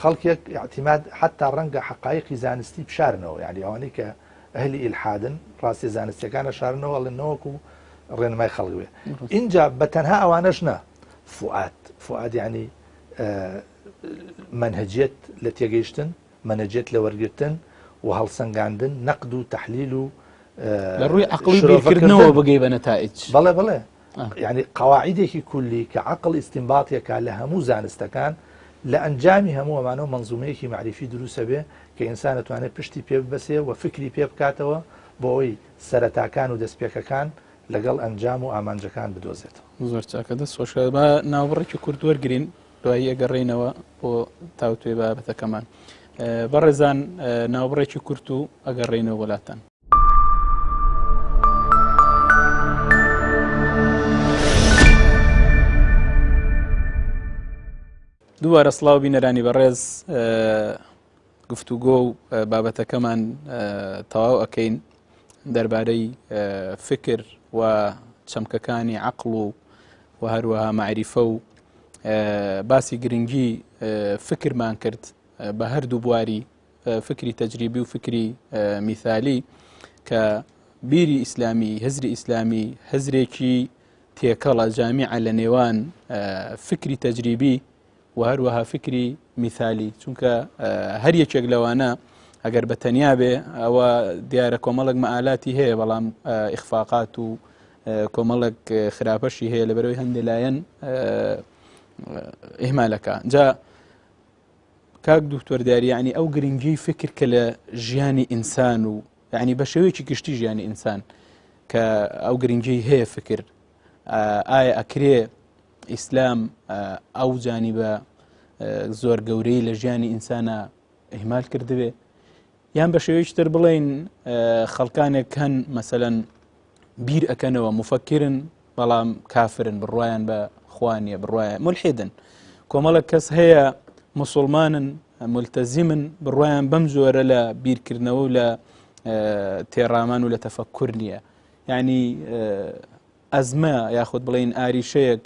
خەڵکێک اعتماد حتا ڕەنگە حقایقی زانستی بشارنەوە یعنی ئەوانەی کە ئەهلی ئیلحادن ڕاستی زانستیەکانە شارنەوە ئەڵێنەوەک و ڕێنمای خەڵک بێ اینجا بە تەنها ئەوانەش نا فوئاد فوئاد یعنی منهجیت لە تێگەیشتن مەنەجێت لە وەرگرتن و هەڵسەنگاندن، نەقد و تەحلیل و لە ڕووی عەقڵی بیرکردنەوە بگەی بە نەتائیج. بەڵێ بەڵێ یعنی قەواعیدێکی کولی کە عەقڵ ئیستینباتێکە لە هەموو زانستەکان لە ئەنجامی هەموو ئەمانەوە مەنزومەیەکی مەعریفی دروستە بێ کە ئینسان ئەتوانێت پشتی پێ ببەسێ و فکری پێ بکاتەوە بۆ ئەوەی سەرەتاکان و دەستپێکەکان لەگەڵ ئەنجام و ئامانجەکان بدۆزێتەوە. زۆر چاکە دەست خۆش با ناوبڕێکی کورت وەرگرین دوایی ئەگەڕێینەوە بۆ تاوتوێ بابەتەکەمان. بەڕێزان ناوبڕێکی کورت و ئەگەڕێینەوە وڵاتان. دووبارە سڵاو بینەرانی بەڕێز گفتوگۆ و بابەتەکەمان تەواو ئەەکەین دەربارەی فکر و چەمکەکانی عقل و و هەروەها معریفە و باسی گرنگی فکرمان کرد بە هەردوو بواری فکری تەجریبی و فکری میثالی کە بیری ئیسلامی هزری ئیسلامی هزرێکی تێکەڵە جامیعە لە نێوان فکری تەجریبی و هەروەها فکری میثالی چونکە هەر یەکێک لەوانە ئەگەر بە تەنیا بێ ئەوە دیارە کۆمەڵێک مەئالاتی هەیە بەڵام ئیخفاقات و کۆمەڵێک خراپەشی هەیە لەبەرەوەی هەندێک لایەن ئیهمالەکە جا کاک دکتۆر دیاری یعنی ئەو گرنگی فکر کە لە ژیانی ئینسان و یعنی بە شێوەیەکی گشتی ژیانی ئینسان کە ئەو گرنگی هەیە فکر ئایا ئەکرێ ئیسلام ئەو جانی بە زۆر گەورەی لە ژیانی ئینسانە ئیهمال کردبێ یان بە شێوەیەکی تر بڵێین خەڵکانێک هەن مەسەلەن بیر ئەکەنەوە مفەکرن بەڵام کافرن بڕوایان بە خوا نییە بڕوایە ملحیدن کۆمەڵک کەس هەیە مسلمانن ملتەزیمن بڕوایان بەم جۆرە لە بیرکردنەوە و لە تێڕامان و لە تەفەکر نییە یعنی ئەزمە یاخود بڵین ئاریشەیەک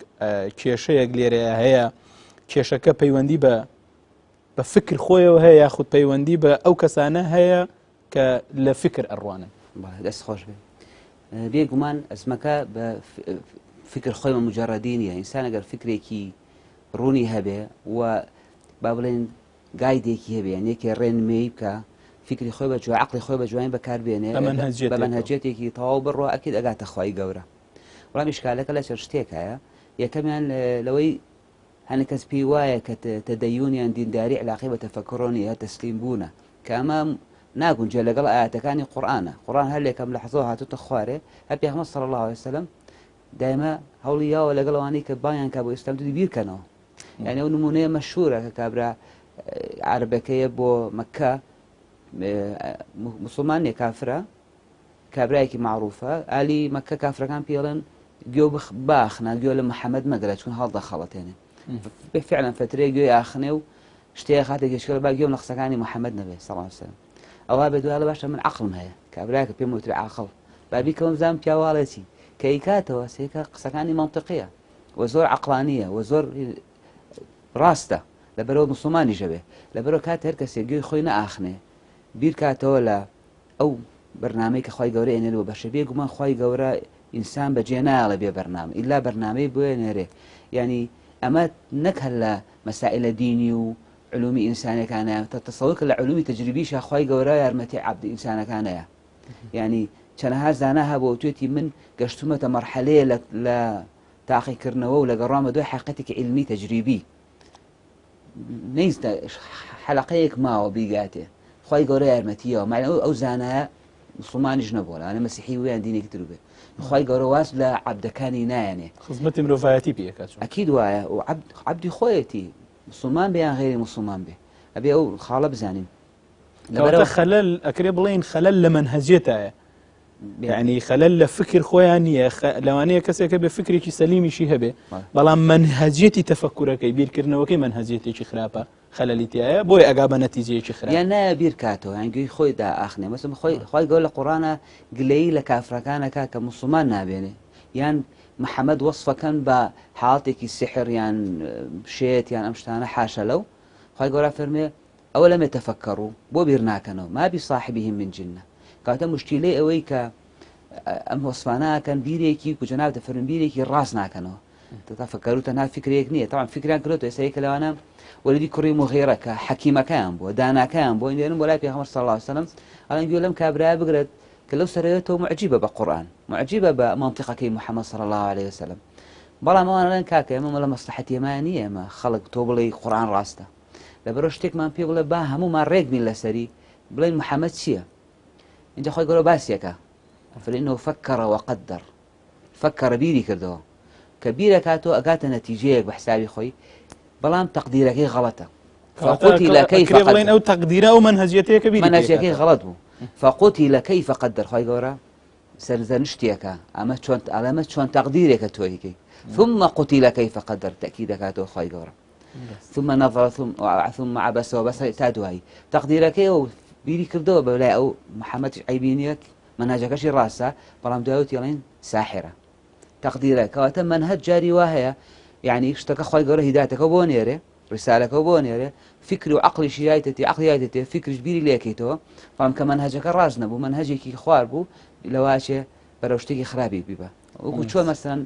کێشەیەک لێرەیە هەیە کێشەکە پەیوەندی بە بە فکر خۆیەوە هەیە یاخود پەیوەندی بە ئەو کەسانە هەیە کە لە فکر ئەڕوانن. بەڵێ دەست خۆش بێ. بێ گومان ئەزمەکە بە فکر خۆی بە مجەڕەدی نییە ئینسان ئەگەر فکرێکی ڕوونی هەبێ و با بڵێن گایدێکی هەبێ یان یەکێ ڕێنمێی بکە فکری خۆی بە جوان عقلی خۆی بە جوانی بەکار بێنێ بە مەنهەجیەتێکی تەواو بڕوا ئەکید ئەگاتە خوای گەورە. بەڵام ئیشکالەکە لە چەند شتێکایە یەکەمیان لەوەی هەنێک کەس پێی وایە کە تەدەیون یان دینداری علاقەی بە تەفەکرۆ نییە، هەر تەسلیم بوونە، کە ئەمە ناگونجێ لەگەڵ ئایەتەکانی قورئانە، قورئان هەر لەیەکەم لەحزەوە هاتۆتە خوارێ، هەر پێغەمبەر صلی اللە علیە وسلم دایمە هەوڵی یاوە لەگەڵ ئەوانەی کە بانگیان کا بۆ ئیسلام دووری بیر کەنەوە. یعنی ئەو نمونەیە مەشهورە کە کابرا عەرەبەکەیە بۆ مەکە مسلمان نییە کافرە کابرایەکی مەعروفە ئالی مەکە کافرەکان پێڵێن گوێ بخ باخنا گوێ لە محەممەد مەگرە چون هەڵدەخەڵەتێنێ فعلا فترەیە گوێی ئاخنێ و شتەیە خاتە گەشکە با گوێم لە قسەکانی محەممەد نەبێ سەڵام سەلام ئەوە بە دوای باشە من عقلم هەیە کابراکە پێم وترێ عاقڵ با بیکەم بزانم پیاواڵێ چی کە ئەیکاتەوە سێکە قسەکانی منطقیە و زۆر عقلانیە و زۆر ڕاستە لەبەرەوە مسلمانی ژەبێ لەبەرەوە کات هەر کەسێک گوێی خۆی نەئاخنێ بیرکاتەوە لە ئەو بەرنامەی کە خوای گەورە ئێنێرێ بۆ بەشەر بێ گومان خوای گەورە ئینسان بە جێ نایەڵێ بێ بەرنامە ئیلا بەرنامەی بۆ ئێنێرێ یعنی ئەمە نەک هەر لە مەسائلە دینی و علومی ئینسانەکانە تەسەور کە لە علومی تەجریبیشا خوای گەورە یارمەتی عەبد ئینسانەکانەیە یعنی چەنەها زانا هەبوو توێتی من گەشتومەتە مەرحەلەیە لە تاقیکردنەوە و لە گەڕامە دوای حەقیقەتێکی علمی تەجریبی نەیستە حەلەقەیەک ماوە بیگاتێ خوای گەورە یارمەتیەوە معنی ئەو ئەو زانایە مسلمانیش نەبووە لەوانە مەسیحی ویان دینێکی تر بێ خوای گەورە واز لە عەبدەکانی نایەنێ خزمەتی مرۆڤایەتی پێکات ئەکید وایە و عەبد عەبدی خۆیەتی مسلمان بێ یان غەیری مسلمان بێ ئەبێ ئەو خاڵە بزانین لەبەرەوە خەلەل ئەکرێ بڵێین خەلەل لە مەنهەجێتایە یعنی خەلەل لە فکر خۆیان نییە لەوانەیە کەسێکە بێ فکرێکی سەلیمیشی هەبێ بەڵام مەنهەجێتی تەفەکورەکەی بیرکردنەوەکەی مەنهەجێتێکی خراپە خەلەلی تایە بۆیە ئەگا بە نەتیجەیەکی خراپ یان نایە بیر کاتەوە یان گوێی خۆی دا ئاخنێ مەسم خۆی خی گەورە لە قورئانە گلەیی لە کافرەکانەکە کە مسلمان نابێنێ یان محەممەد وەصفەکەن بە حاڵتێکی سحر یان شێت یان ئەم شتانە حاشە لەو خی گەورە فەرمێ ئەولم یتفکروا بۆ بیر ناکەنەوە ما بصاحبهم من جنە کەواتە موشکیلەی ئەوەی کە ئەم وەسفانە ئەکەن بیرێکی کو جەناب دەفەرموون بیرێکی ڕاست ناکەنەوە تفکروا تەنها فکرێک نییە تەوان فکریان کردووە ئێستا یەکە لەوانە وەلیدی کوڕی موغیرە کە حەکیمەکەیان بووە داناکەیان بۆ نێرن بۆ لای پێغەمبەر صلی الله علیه وسلم ئەڵێن گوێ لەم کابرایە بگرێت کە لەو سەرەوە معجیبە بە قورئان معجیبە بە مەنتیقەکەی محەممەد صلی الله علیه وسلم بەڵام ئەوان ئەڵێن کاکە ئێمە لە مەسلحەتی ئێمە نییە ئێمە خەڵک تۆ بڵێی قورئان ڕاستە لەبەرئەوە شتێکمان پێ بڵێ با هەموومان ڕێک بین لەسەری بڵێن محەممەد چییە اینجا خۆی گەورە باسیەکە فلئنه فکر وقدر فکر بیری کردەوە کە بیرەکاتەوە ئەگاتە نەتیجەیەک بە حسابی خۆی بەڵام تەقدیرەکەی غەڵەتە فقتل كيف قدر ئەو تەقدیرە ئەو مەنهەجیەتەیە کە بیری مەنهەجیەکەی غەڵەت بوو فقتل كيف قدر خی گەورە سەرزەنشتێکە ئەمە چۆن ئەمە چۆن تەقدیرێکە تۆیکەی ثم قتل كيف قدر تأکید دەکاتەوە خی گەورە. ثم نظر ثم عبس وبسر تا دوایی تەقدیرەکەی ئەو بیری کردەوە بە لای ئەو محەممەدیش عەیبی نییە مەنهەجەکەشی ڕاستە بەڵام دوای وتی ئەڵێن ساحرە تەقدیرە کەواتە مەنهەج جاری وا هەیە یعنی شتەکە خۆی گەورە هیداتەکە بۆ نێرێ ڕسالەکە بۆ نێرێ فکر و عقلیشی یایتەتی عقلی یایتەتێ فکرش بیری لێکەیتەوە بەڵام کە مەنهەجەکە ڕاست نەبوو مەنهەجێکی خوار بوو لەواچێ بەرەو شتێکی خراپی بیبە وەکو چۆن مەسەن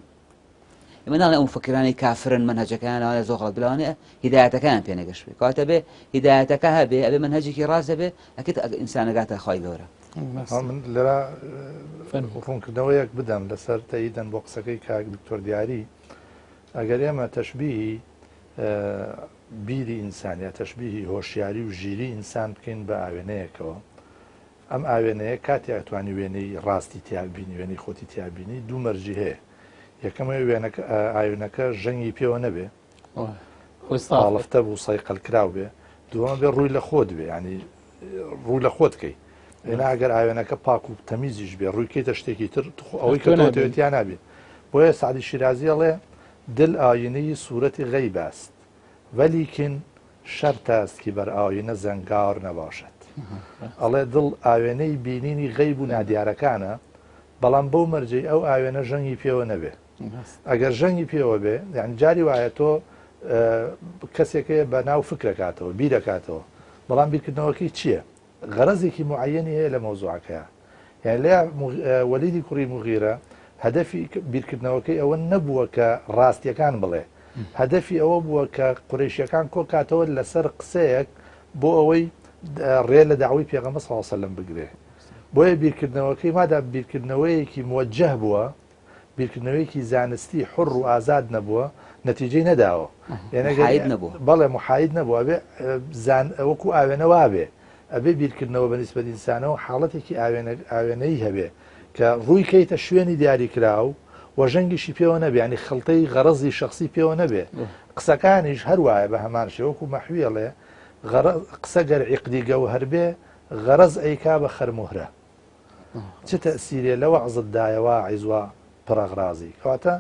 ئێمە ناڵێن ئەو مفکرانەی کافرن مەنهەجەکەیان لەوانەیە زۆر غەڵەت بێ لەوانەیە هیدایەتەکەیان پێ نەگەشتبێ کەواتە بێ هیدایەتەکە هەبێ ئەبێ مەنهەجێکی ڕاست هەبێ ئەکرد ئینسان ئەگاتە خوای گەورە. من لێرە ڕوونکردنەوەیەک بدەم لەسەر تەئیدەن بۆ قسەکەی کاک دکتۆر دیاری ئەگەر ئێمە تەشبیهی بیری ئینسان یا تەشبیهی هۆشیاری و ژیری ئینسان بکەین بە ئاوێنەیەکەوە ئەم ئاوێنەیە کاتێ ئەتوانی وێنەی ڕاستی تیا ببینی، وێنەی خۆتی تیا ببینی، دوو مەرجی هەیە. یەکەم ئەوەی وێنەکە، ئاوێنەکە ژەنگی پێوە نەبێ، خۆی ساف بێ. پاڵفتە بوو، سەیقەل کراو بێ. دووەم ئەبێ ڕووی لە خۆت بێ، یانی ڕوو لە خۆت کەی. ئێنا ئەگەر ئاوێنەکە پاک و تەمیزیش بێ، ڕووی کەیتە شتێکی تر، خۆ ئەوەی کە تۆ تۆ نابینی. ئەتەوێ تیا نابین. بۆیە سەعدی شیرازی ئەڵێ، دل آینهی صورت غیب است، ولیکن شەرت است کی بر آینە زنگار نباشد. ئەڵێ دڵ ئاوێنەی بینینی غەیب و نادیارەکانە، بەڵام بەو مەرجەی ئەو ئاوێنە ژەنگی پێوە نەبێ. ئەگەر ژەنگی پێوە بێ، یانی جاری وایە تۆ کەسێک هەیە بە ناو فکرەکاتەوە، بیرەکاتەوە، بەڵام بیرکردنەوەکەی چییە؟ غەرەزێکی موعەیەنی هەیە لە مەوزوعەکەیا. یانی لێ وەلیدی کوڕی موغیرە هەدەفی بیرکردنەوەکەی ئەوە نەبووە کە ڕاستیەکان بڵێ، هەدەفی ئەوە بووە کە قورەیشیەکان کۆکاتەوە لەسەر قسەیەک بۆ ئەوەی ڕێ لە داوی پێغەمبەر صلی الله علیه وسلم بگرێ. بۆیە بیرکردنەوەکەی مادام بیرکردنەوەیەکی موجه بووە، بیرکردنەوەیەکی زانستی حوڕ و ئازاد نەبووە، نەتیجەی نەداوە. محاید نەبووە. بەڵێ محاید نەبووە. ئەبێ زان وەکو ئاوێنە وابێ. ئەبێ بیرکردنەوە بە نیسبەت ئینسانەوە حاڵەتێکی ئاوێنەیی هەبێ کە ڕووی کەیتە شوێنی دیاریکراو و ژەنگیشی پێوە نەبێ، یانی خڵتەی غەڕەزی شەخسی پێوە نەبێ. قسەکانیش هەر وایە بە هەمان شێوە وەکو مەحوی ئەڵێ قسە گەر عیقدی گەوهەر بێ غەڕەز ئەیکا بە خەرموهرە. چ تەئسیرێ لە وەعزت دایە واعیز وا پڕ ئەغرازی. کەواتە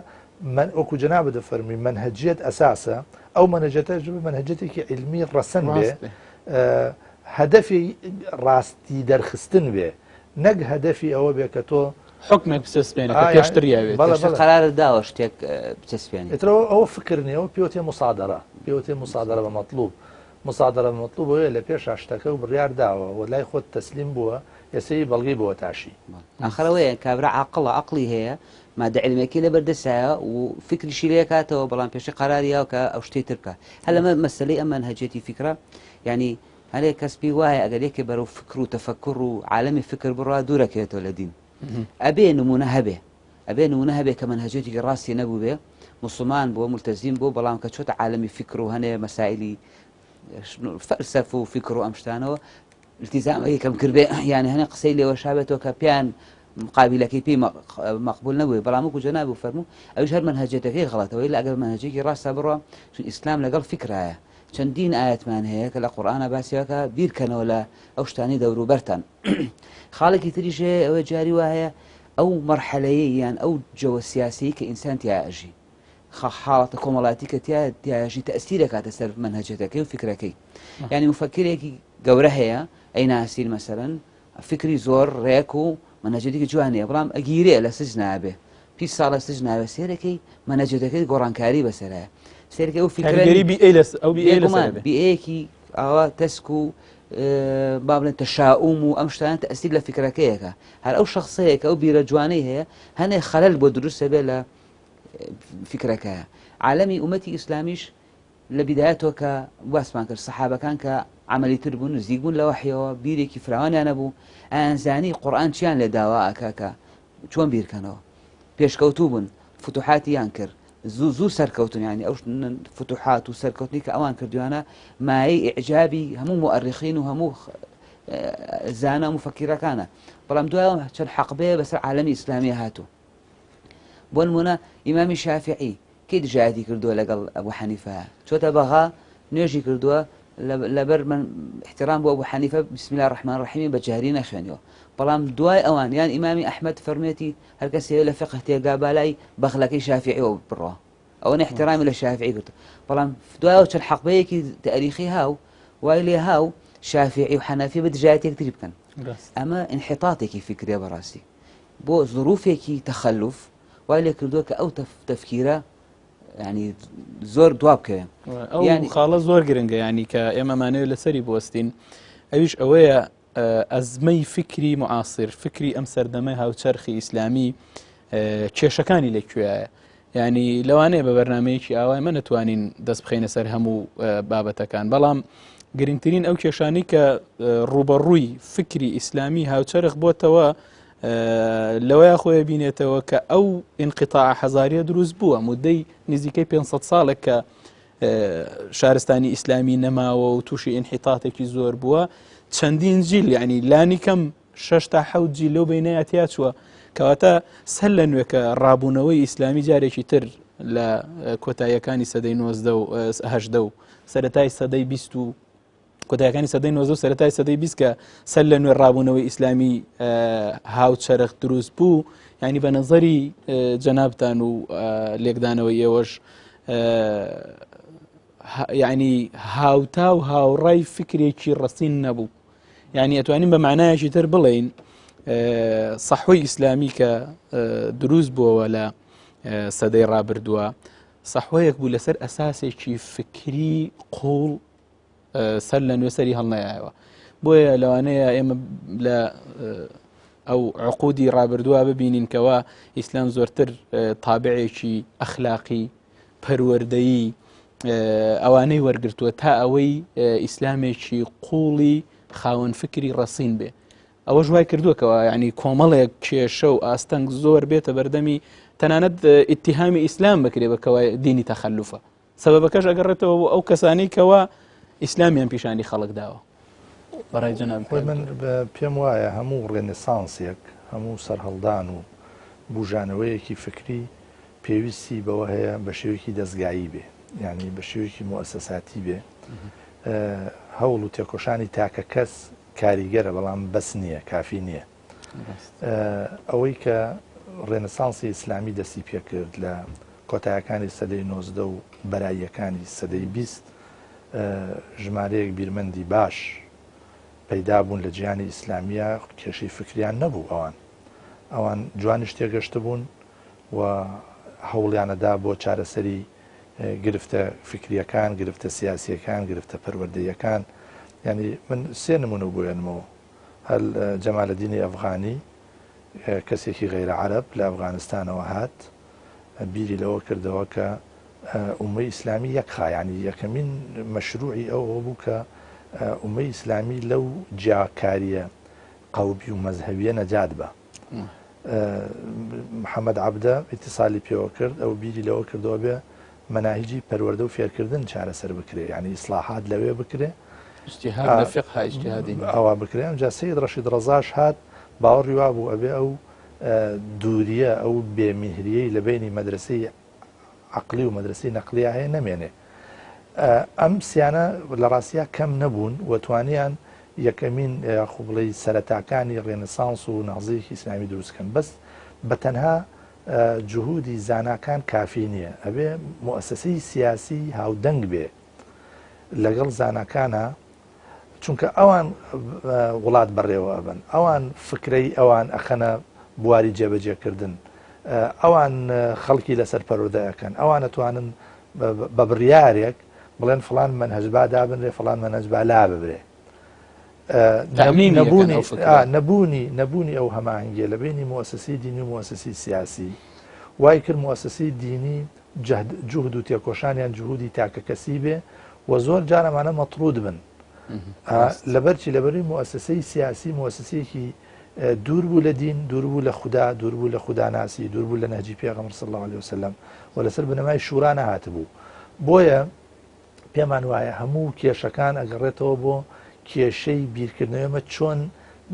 من وەکو جەنابت دەفەرمووی مەنهەجیەت ئەساسە، ئەو مەنهەجەتەش مەنهەجەتێکی عیلمی ڕەسەن بێ، هەدەفی ڕاستی دەرخستن بێ، نەک هەدەفی ئەوە بێ کە تۆ حوکمێک بچەسپێنێ کە پێشتر یاوێت. پێشتر قەرارت داوە شتێک بچەسپێنی. ئیتر ئەوە فکر نییە، ئەوە پێوتێ موسادەرە، پێوتێ موسادەرە بە مەتلوب. موسادەرە بە مەتلوب ئەوەیە لە پێشا شتەکە و بڕیار داوە و لای خۆت تەسلیم بووە، ئێسەی بەڵگەی بۆ تاشی. ئاخر ئەوەیە کابرا عاقڵە، عەقڵی هەیە، مادە عیلمیەکەی لەبەر دەستایە و فیکریشی لێ کاتەوە، بەڵام پێشی قەراری یاوە کە ئەو شتەی تر بکا. هەر لەمە مەسەلەی ئەم مەنهەجیەتی فیکرە، یانی هەرێ کەس پێی وایە ئەگەر یەکێ بەرەو فکر و تەفەکور و عالەمی فکر بڕوا دوورەکەوێتەوە لە دین. ئەبێ نمونە هەبێ، ئەبێ نمونە هەبێ کە مەنهەجیەتێکی ڕاستی نەبووبێ، موسڵمان بووە، مولتەزیم بووە، بەڵام کە چۆتە عالەمی فکر و هەنێ مەسائلی فەلسەف و فکر و ئەم شتانەوە التزامەکەی کەم کردبێ، یعنی هەنێ قسەی لێوەشابێتەوە کە پێیان مقابلەکەی پێی مەقبول نەبووی، بەڵام وەکو جەناب فەرموو ئەویش هەر مەنهەجەتەکەی غەڵەتەوەی لە ئەگەر مەنهەجێکی ڕاستە بڕوا، چون ئیسلام لەگەڵ فکرایە. چەندین ئایەتمان هەیە کە لە قورئانا باسیەکە بیرکەنەوە لە ئەو شتانەی دەوروبەرتان. خاڵێکی تریش هەیە ئەوە جاری وا هەیە ئەو مەرحەلەیە یان ئەو جەوە سیاسیی کە ئینسان تیا ئەژی، حاڵەتە کۆمەڵاتی کە تیاژی تەئسیر ئەکاتە سەر مەنهەجەتەکەی و فکرەکەی. یعنی مفەکرێکی گەورە هەیە ئەی ناسین مەسەلەن فکری زۆر ڕێک و مەنهەجەتێکی جوانەیە، بەڵام ئەگیرێ لە سجن نابێ، 20 ساڵە سجن نابێ، سێرەکەی مەنهەجەتەکەی گۆڕانکاری بەسەرایە. سێرەکەی ئەو فکرە کاریگەری بی ئەی لەس-، ئەو بی ئەی لەسەر بێگومان بێ. بی ئەیەکی ئاوا تەسک و با بڵێن تەشاؤم و ئەم شتانە تەئسیر لە فکرەکەیەکە. هەر ئەو شخصەیە کە ئەو بیرە جوانەی هەیە هەنێ خەلەل بۆ دروستە بێ لە فکرەکەیە. عالەمی ئومەتی ئیسلامیش لە بیدایەتەوە کە باسمان کرد سەحابەکان کە عەمەلی تر بوون، نزیک بوون لە وەحیەوە، بیرێکی فراوانیان هەبوو، ئەیانزانی قورئان چیان لێ داوا ئەکا کە چۆن بیرکەنەوە. پێشکەوتوو بوون، فتوحاتیان کرد، زوو زوو سەرکەوتن، یعنی ئەو فتوحات و سەرکەوتنی کە ئەوان کردویانە مایەی ئیعجابی هەموو مؤرخین و هەموو زانا و مفەکیرەکانە. بەڵام دوایەوە چەند حەقبەیە بەسەر عالەمی ئیسلامی هاتوو. بۆ نمونە ئیمامی شافعی کەی دژایەتی کردووە لەگەڵ ئەبو حەنیفە؟ چۆتە بەغا نوێژی کردووە، لەبەر من احترام بۆ ئەبو حەنیفە بسم الله الرحمن الرحیم بە جەهری نەخوێنیەوە. بەڵام دوای ئەوان یان ئیمامی ئەحمەد فەرمێتی هەر کەسێ لە فقه تێگا بالای بەغلەکەی شافعیەوە بڕوا. ئەوەنە احترامی لە شافعی گرت بەڵام دوایەوە چەند حەقبەیەکی تاریخی هاو وای لێ هاو شافعی و حەنەفی بە دژایەتی یەکتری بکەن ئەمە انحطاطێکی فکریە بەڕاستی بۆ ظروفێکی تەخەلوف وای لێ کردووە کە ئەو تەفکیرە ینی زۆر دوا بکەوێ ئەو ینی خاڵە زۆر گرنگە ینی کە ئێمەمانەوێت لەسەری بوەستین ئەویش ئەوەیە ئەزمەی فکری معاصر فکری ئەم سەردەمەی هاوچەرخی ئیسلامی کێشەکانی لەکوێیە ینی لەوانەیە بە بەرنمەیەکی ئاوای مە نەتوانین دەست بخەینە سەر هەموو بابەتەکان بەڵام گرنگترین ئەو کێشانی کە ڕوبەڕووی فکری ئیسلامی هاوچەرخ بۆتەوە لەوەیە خۆی بینێتەوە کە ئەو ئینقطاع حەزاریە دروست بووە مدەی نزیکەی 500 ساڵێک کە شارستانی ئیسلامی نەماوە و تووشی ئینحیتاتێکی زۆر بووە چەندین جیل یعنی لانی کەم شش تا حەوت جیل لەو بینەیە تیا چووە کەواتە سەر لە نوێکە ڕابوونەوەی ئیسلامی جارێکی تر لە کۆتاییەکانی سەدەی 19 و هەشدە و سەتای سەدەی 20 و کۆتایەکانی سەدەی 19 و سەرەتای سەدەی 20 کە سەر لە نوێ ڕابوونەوەی ئیسلامی هاوچەرخ دروست بوو ینی بە نظری جەنابتان و لێکدانەوەی ئێوەش یعنی هاوتا و هاوڕای فکرێکی ڕستین نەبوو یعنی ئەتوانین بە معنایەکی تر بڵین سەحوی ئیسلامی کە دروست بووەوە لە سەدەی ڕابردووە سەحوەیەک بوو لەسەر ئەساسێکی فکری قوڵ سەر لە نوێ سەری هەڵنایەوە بۆیە لەوانەیە ئێمە لە ئەو عقودی ڕابردووە ببینین کەوا ئیسلام زۆرتر تابعێکی ئەخلاقی پەروەردەیی ئەوانەی وەرگتووە تا ئەوەی ئیسلامێکی قوڵی خاوەن فکری ڕەسین بێ ئەوەش وای کردووە کەوا یعنی کۆمەڵێک کێشە و ئاستەنگ زۆر بێتە بەردەمی تەنانەت ئیتیهامی ئیسلام بکرێ بەکەوە دینی تەخەلوفە سەبەبەکەش ئەگەڕێتەوە بۆ ئەو کەسانەی کەوا ئیسلامیان پیشانی خەڵک داوە. بەڕای جەنابت خۆی من پێم وایە هەموو ڕێنسانسێک، هەموو سەرهەڵدان و بوژانەوەیەکی فکری پێویستی بەوە هەیە بە شێوەیەکی دەزگایی بێ، یانی بە شێوەیەکی موئەسەساتی بێ. هەوڵ و تێکۆشانی تاکە کەس کاریگەرە بەڵام بەس نییە، کافی نییە. ئەوەی کە ڕێنسانسی ئیسلامی دەستی پێکرد لە کۆتایەکانی سەدەی 19 و بەراییەکانی سەدەی 20 ژمارەیەک بیرمەندی باش پەیدا بوون لە جیهانی ئیسلامیە کێشەی فکریان نەبوو ئەوان ئەوان جوانیش تێگەشتبوون و هەوڵیانەدا بۆ چارەسەری گرفتە فکریەکان گرفتە سیاسیەکان گرفتە پەروەردەیەکان ینی من سێ نمونە بۆیەنمەوە هەل جەمالەدینی ئەفغانی کەسێکی غەیرە عەرەب لە ئەفغانستانەوە هات بیری لەوە کردەوە کە ئومەی ئیسلامی یەک خا یعنی یەکەمین مەشروعی ئەو ئەوە بوو کە ئومەی ئیسلامی لەو جیاکاریە قەومی و مەزهەبیە نەجات بە محەممەد عەبدە ئیتیسالی پێوە کرد ئەو بیری لەوە کردەوە بێ مەناهیجی پەروەردە و فێرکردن چارەسەر بکرێ یعنی ئیسلاحات لەوێ بکرێ اجتهاد لە فقه اجتهادی ئەوە بکرێ ئەمجا سید ڕەشید ڕەزاش هات باوەڕی وابوو ئەبێ ئەو دووریە ئەو بێمیهریەی لە بینی مەدرسەی عقلی و مەدرسەی نەقلیە هەیە نەمێنێ ئەم سیانە لە ڕاستیا کەم نەبوون و توانیان یەکەمین یاخو بڵێی سەرەتاکانی ڕێنسانس و نەهزەیەکی ئیسلامی دروست کەن بەس بە تەنها جهودی زاناکان کافی نییە ئەبێ موئەسەسەی سیاسی هاودەنگ بێ لەگەڵ زاناکانە چونکە ئەوان وڵات بەڕێوە ئەبن ئەوان فکرەی ئەوان ئەخەنە بواری جێبەجێکردن ئەوان خەڵکی لەسەر پەرۆدە ئەەکەن ئەوان ئەتوانن بە بڕیارێک بڵێن فڵان مەنهەج با دابنرێ فڵان مەنهەج با لا ببرێ نەبوونی نەبوونی نەبوونی ئەو هەماهەنگیە لە بینی موسسی دینی و موسسی سیاسی وای کرد موسسی دینی جهد و تێکۆشانیان جهودی تاکەکەسی بێ و زۆر جار ئەمانە مەطرود بن لەبەرچی لەبەروی موسسەی سیاسی موسسەیەکی دوور بوو لە دین، دوور بوو لە خودا، دوور بوو لە خوداناسی، دوور بوو لە نەهجی پێغەمبەر صلی اللە علیە وسلم و لەسەر بنەمای شورا نەهاتبوو. بۆیە پێمان وایە هەموو کێشەکان ئەگەڕێتەوە بۆ کێشەی بیرکردنەوەی ئێمە چۆن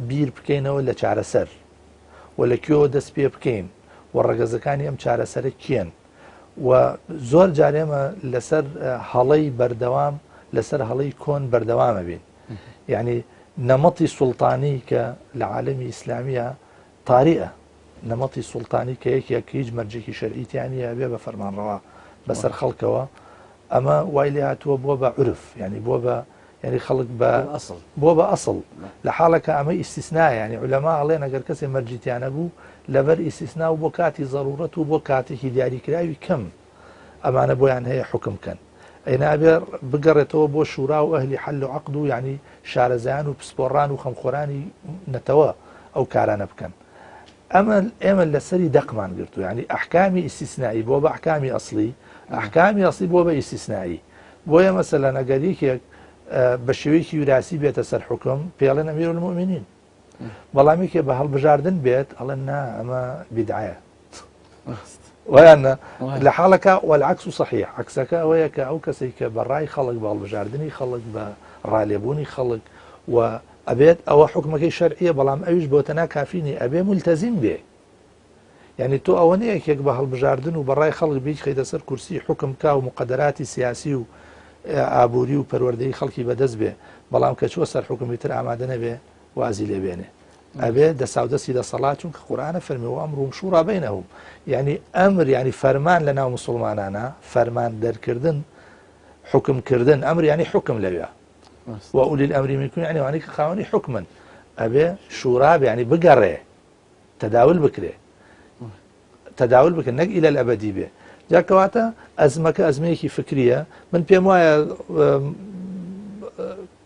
بیر بکەینەوە لە چارەسەر و لە کوێوە دەست پێ بکەین و ڕەگەزەکانی ئەم چارەسەرە کێن و زۆر جار ئێمە لەسەر هەڵەی بەردەوام لەسەر هەڵەی کۆن بەردەوامە بین. یەعنی نەمەتی سوڵتانی کە لە عالەمی ئیسلامیە تاریئە، نەمەتی سوڵتانی کە یەکێک هیچ مەرجێکی شەرعی تیا نییە ئەبێ بە فەرمانڕەوا. بەسەر خەڵکەوە ئەمە وای لێ هاتووە بووە بە عورف یعنی بووە بە یعنی خەڵک بە ئەسڵ بووە بە ئەسڵ لە حاڵێکا ئەمە ئیستیسنایە یعنی عولەما ئەڵێن ئەگەر کەسێ مەرجی تیا نەبوو لەبەر ئیستیسنا و بۆ کاتی زەرورەت و بۆ کاتێکی دیاریکراوی کەم ئەمانە بۆیان هەیە حوکم کەن ئەی نابێ بگەڕێتەوە بۆ شورا و ئەهلی حەل و عەقد و یعنی شارەزایان و پسپۆڕان و خەمخۆرانی نەتەوە ئەو کارانە بکەن ئەمە ئێمە لەسەری دەقمان گرتو یعنی ئەحکامی ئیستیسنایی بۆ بە ئەحکامی ئەسڵی ئەحکامی ئەسڵی بۆ بە ئیستیسنایی بۆیە مەسەلەن ئەگەر یەکێک بە شێوەیەکی وراسی بێتە سەر حکم پێڵێن ئەمیر المؤمنین بەڵام یەکێ بە هەڵبژاردن بێت ئەڵێن نا ئەمە بیدعایە ویان لە حاڵەکە والعکس و صحیح عکسەکە ئەوەیە کە ئەو کەسێک کە بە ڕای خەڵک بە هەڵبژاردننی خەڵک بە ڕالێبوونی خەڵک و ئەبێت ئەوە حوکمەکەی شەرعیە بەڵام ئەویش بۆ تەنها کافی نیە ئەبێ مولتەزیم بێ یعنی تۆ ئەوە نیە یەکێک بە هەڵبژاردن و بەڕای خەڵک بیخەیتە سەر کورسی حوکم کا و مقەدەراتی سیاسی و ئابووری و پەروەردەی خەڵکی بەدەست بێ بەڵام کە چووە سەر حوکمی تر ئامادە نەبێ وازی لێ بێنێ ئەبێ دەساودەستی دەسەڵات چونکە قورئانە فەرمی وامرهم شورا بینهم یعنی ئەمر یعنی فەرمان لە ناو مسلمانانە فەرمان دەرکردن حکم کردن ئەمر یعنی حکم لەوێ وأولي الأمر منكم یعنی ئەوانەی کە خاوەنی حوکمن ئەبێ شورا بێ یعنی بگەڕێ تەداول بکرێ تەداول بکرێ نەک ئیلە ئەبەدی بێ جا کەواتە ئەزمەکە ئەزمەیەکی فکریە من پێم وایە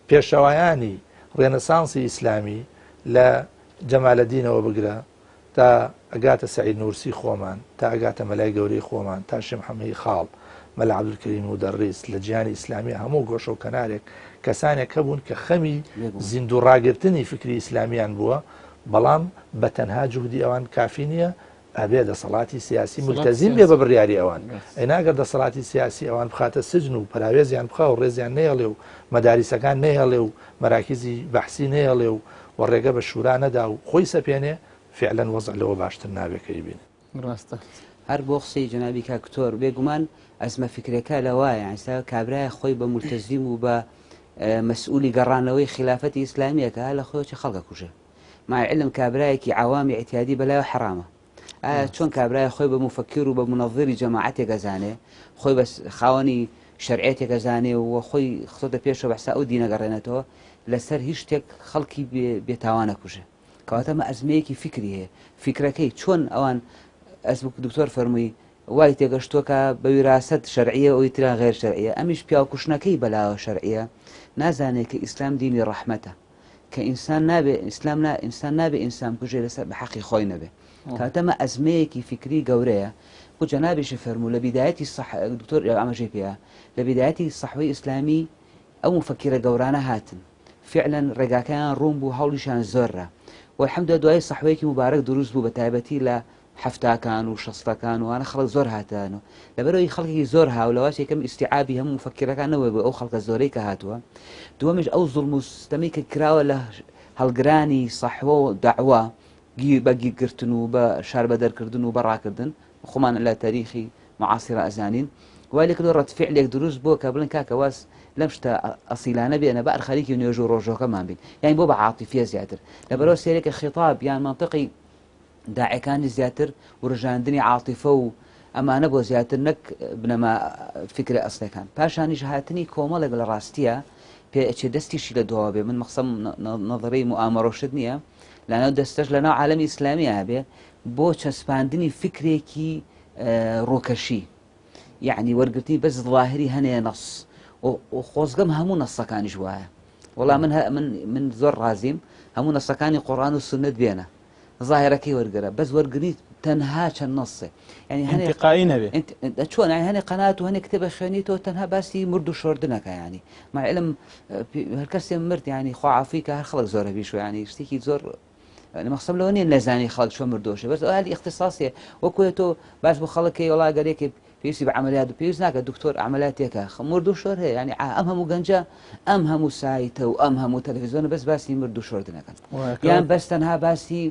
پێشەوایانی ڕێنەسانسی ئیسلامی لە جەمالەدینەوە بگرە تا ئەگاتە سەعید نوورسی خۆمان، تا ئەگاتە مەلای گەورەی خۆمان، تا شێخ محەممەدی خاڵ، مەلا عەبدولکەریم مودەڕیس، لە جیهانی ئیسلامییا هەموو گۆشە و کەنارێک کەسانێک هەبوون کە خەمی زیندوو ڕاگرتنی فکری ئیسلامییان بووە، بەڵام بە تەنها جوهدی ئەوان کافی نییە، ئەبێ دەسەڵاتی سیاسی مولتەزیم بێ بە بڕیاری ئەوان. ئەینا گەر دەسەڵاتی سیاسی ئەوان بخاتە سجن و پەراوێزیان بخا و ڕێزیان نەیەڵێ و مەداریسەکان نەیەڵێ و مەراکیزی بەحسی نەیەڵێ و و ڕێگە بە شورا نەدا و خۆی سەپێنێ، فیعلەن وەزع لەوە باشتر نابێ کە ئەیبینن. ڕاستە. هەر بۆ قسەی جەنابی کاک کتۆر، بێگومان ئەزمە فیکرەکە لەوایە، ئێستا کابرایە خۆی بە مولتەزیم و بە مەسئولی گەڕانەوەی خیلافەتی ئیسلامییە کە لە خۆی چی خەڵک ئەکوژێ. مع العلم کابرایەکی عەوامی ئیعتیادی بەلایەوە حەرامە. ئایا چۆن کابرای خۆی بە موفەکیر و بە مونەزیری جەماعەتێک ئەزانێ، خۆی بە خاوەنی شەرعیەتێک ئەزانێ و خۆی خستۆتە پێشەوە بەحسا ئەو دینە گەڕێنێتەوە، لەسەر هیچ شتێک خەڵکی بێتاوان ئەکوژێ. کەواتە ئەمە ئەزمەیەکی فیکری هەیە. فیکرەکەی چۆن ئەوان ئەز دکتۆر فەرمووی وای تێگەشتووە کە بە ویراسەت شەرعیە ئەوی تریان غێر شەرعیە، ئەمیش پیاوکوشتنەکەی بەلاوە شەرعیە، نازانێ کە ئیسلام دینی ڕەحمەتە. کە ئینسان نابێ ئیسلام نا ئینسان نابێ ئینسان بکوژێ لەسەر بە حەقی خۆی نەبێ کاتە ئەمە ئەزمەیەکی فیکری گەورەیە بۆ جەنابیشی فەرموو لە بیدایەتی سەح دکتۆر ئاماژەی پێیە لە بیدایەتی سەحوەی ئیسلامی ئەو مفەکیرە گەورانە هاتن فعلا ڕێگاکەیان ڕوون بوو هەوڵیشان زۆرە والحمد دوای سەحوەیەکی مبارەک دروست بوو بە تایبەتی لە حەفتاکان و شەستەکان و وانە خەڵک زۆر هاتەن و لەبەرئەوەی خەڵکێکی زۆر هاو لەوەش یەکەم ئیستیعابی هەموو موفەکیرەکان نەبووە بۆ ئەو خەڵکە زۆرەی کە هاتووە دووەمیش ئەو زوڵم و ستەمی کە کراوە لە هەڵگرانی سەحوە و دەعوە گیر بە گیرگرتن و بە شاربەدەرکردن و بە ڕاکردن خۆمان لە تاریخی معاصرە ئەزانین وای لێکردووە ڕەد فعلێک دروست بووە کە بڵێن کاکە واز لەم شتە ئەسیلانە بێنە بە خەریکی نوێژ و ڕۆژۆکەمان بین یان بۆ بە عاتیفیە زیاتر لەبەرەوە سێرێکە خیتاب یان منطقی داعیەکانی زیاتر ورژاندنی عاتیفە و ئەمانە بۆ زیاتر نەک بنەما فیکرە ئەسڵەکان پاشانیش هاتنی کۆمەڵێک لە ڕاستیە پێ ئەچێ دەستیشی لە دواوە بێ من مەخسەم نەظەرەی موئامەرە شت نییە لەناو دەستەش لەناو عالەمی ئیسلامی هەبێ بۆ چەسپاندنی فکرێکی ڕووکەشی یعنی وەرگرتنی بەس ظاهری هەنێ نەص و خۆزگەم هەموو نەصەکانیش وایە وەڵا من من من زۆر ڕازیم هەموو نەصەکانی قورئان و سوننەت بێنە زاهێرەکەی وەرگرە بەس وەرگری تەنها چەند نەسێ یعنی هەنێ انتقایی نەبێ چۆن یعنی هەنێ قەنات و هەنێ کتێبە خوێنیتەوە تەنها باسی مرد و شۆردنەکە ینی مع علم هەر کەسێ مرد ینی خوا عافوی کە هەر خەڵک زۆرە بیشو ینی شتێکی زۆر یعنی مەخسەم لەوە نییە نەزانی خەڵک چۆن مردۆشێ بەس ئەو هەلی اختصاصیە وەکو تۆ باس بۆ خەڵکەکەی وڵا گەرێکی پێویستی بە عەمەلیات و پێویست ناکە دکتۆر عەمەلیاتێکە مرد و شۆر هەیە ینی ئەم هەموو گەنجە ئەم هەموو سایتە و ئەم هەموو تەلەڤیزیۆنە بەس باسی مرد و شۆردنەکەن یان بەس تەنها باسی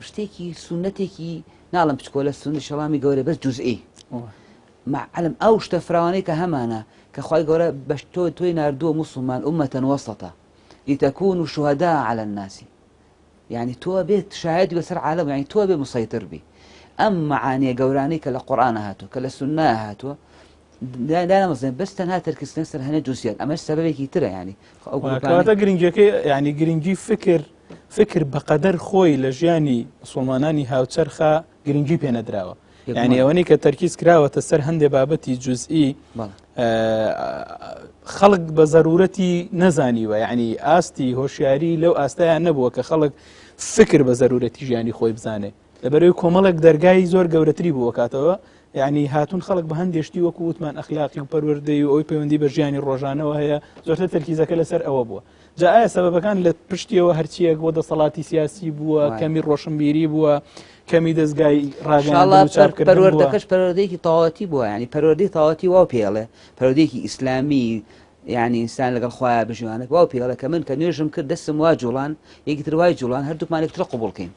شتێکی سونەتێکی ناڵم بچکۆلە سونی شەڵامی گەورە بەس جزئی معلم ئەو شتە فراوانەی کە هەمانە کە خی گەورە بەش تۆ تۆی ناردووە مسلمان ئومەتەن وەسەتە لتكونوا شهداء على الناس یانی تۆ ئەبێت شایەتی بەسەر عالەم یانی تۆ ئەبێ مسەیتر بی ئەم مەعانیە گەورانەی کە لە قورئانە هاتووە کە لە سوننە هاتووە. دانەمەزێن بەس تەنها تەرکیزکردن سەر هەنێ جزئیات ئەمەش سەبەبێکی ترە ینی ئەو گروپانە گرنگیەکەی ینی گرنگی فکر فکر بەقەدەر خۆی لە ژیانی مسلمانانی هاوچەرخە گرنگی پێ نەدراوە یعنی ئەوەنی کە تەرکیز کراوەتە سەر هەندێ بابەتی جزئی خەڵک بە زەرورەتی نەزانیوە یعنی ئاستی هۆشیاری لەو ئاستایان نەبووە کە خەڵک فکر بە زەرورەتی ژیانی خۆی بزانێ لەبەرەوەی کۆمەڵێک دەرگای زۆر گەورەتری بووە کاتەوە یعنی هاتون خەڵک بە هەندێک شتی وەکو وتمان ئەخلاقی و پەروەردەی و ئەوی پەیوەندی بە ژیانی ڕۆژانەوە هەیە زۆرتر تەرکیزەکە لەسەر ئەوە بووە جا ئایا سەبەبەکان لە پشتیەوە هەرچیەک بۆ دەسەڵاتی سیاسی بووە کەمی ڕۆشنبیری بووە کەمی دەستگای ڕاگەیاندن و چاپکردن بووە پەروەردەکەش پەروەردەیەکی تەواوەتی بووە یعنی پەروەردەی تەواوەتی واو پێڵێ پەروەردەیەکی ئیسلامی یعنی ئینسان لەگەڵ خوایە بژیوانە واو پێڵێ کە من کە نوێژم کرد دەستم وا جوڵان یەکی تر وای جوڵان هەردووکمان یەکتر قبوڵ کەین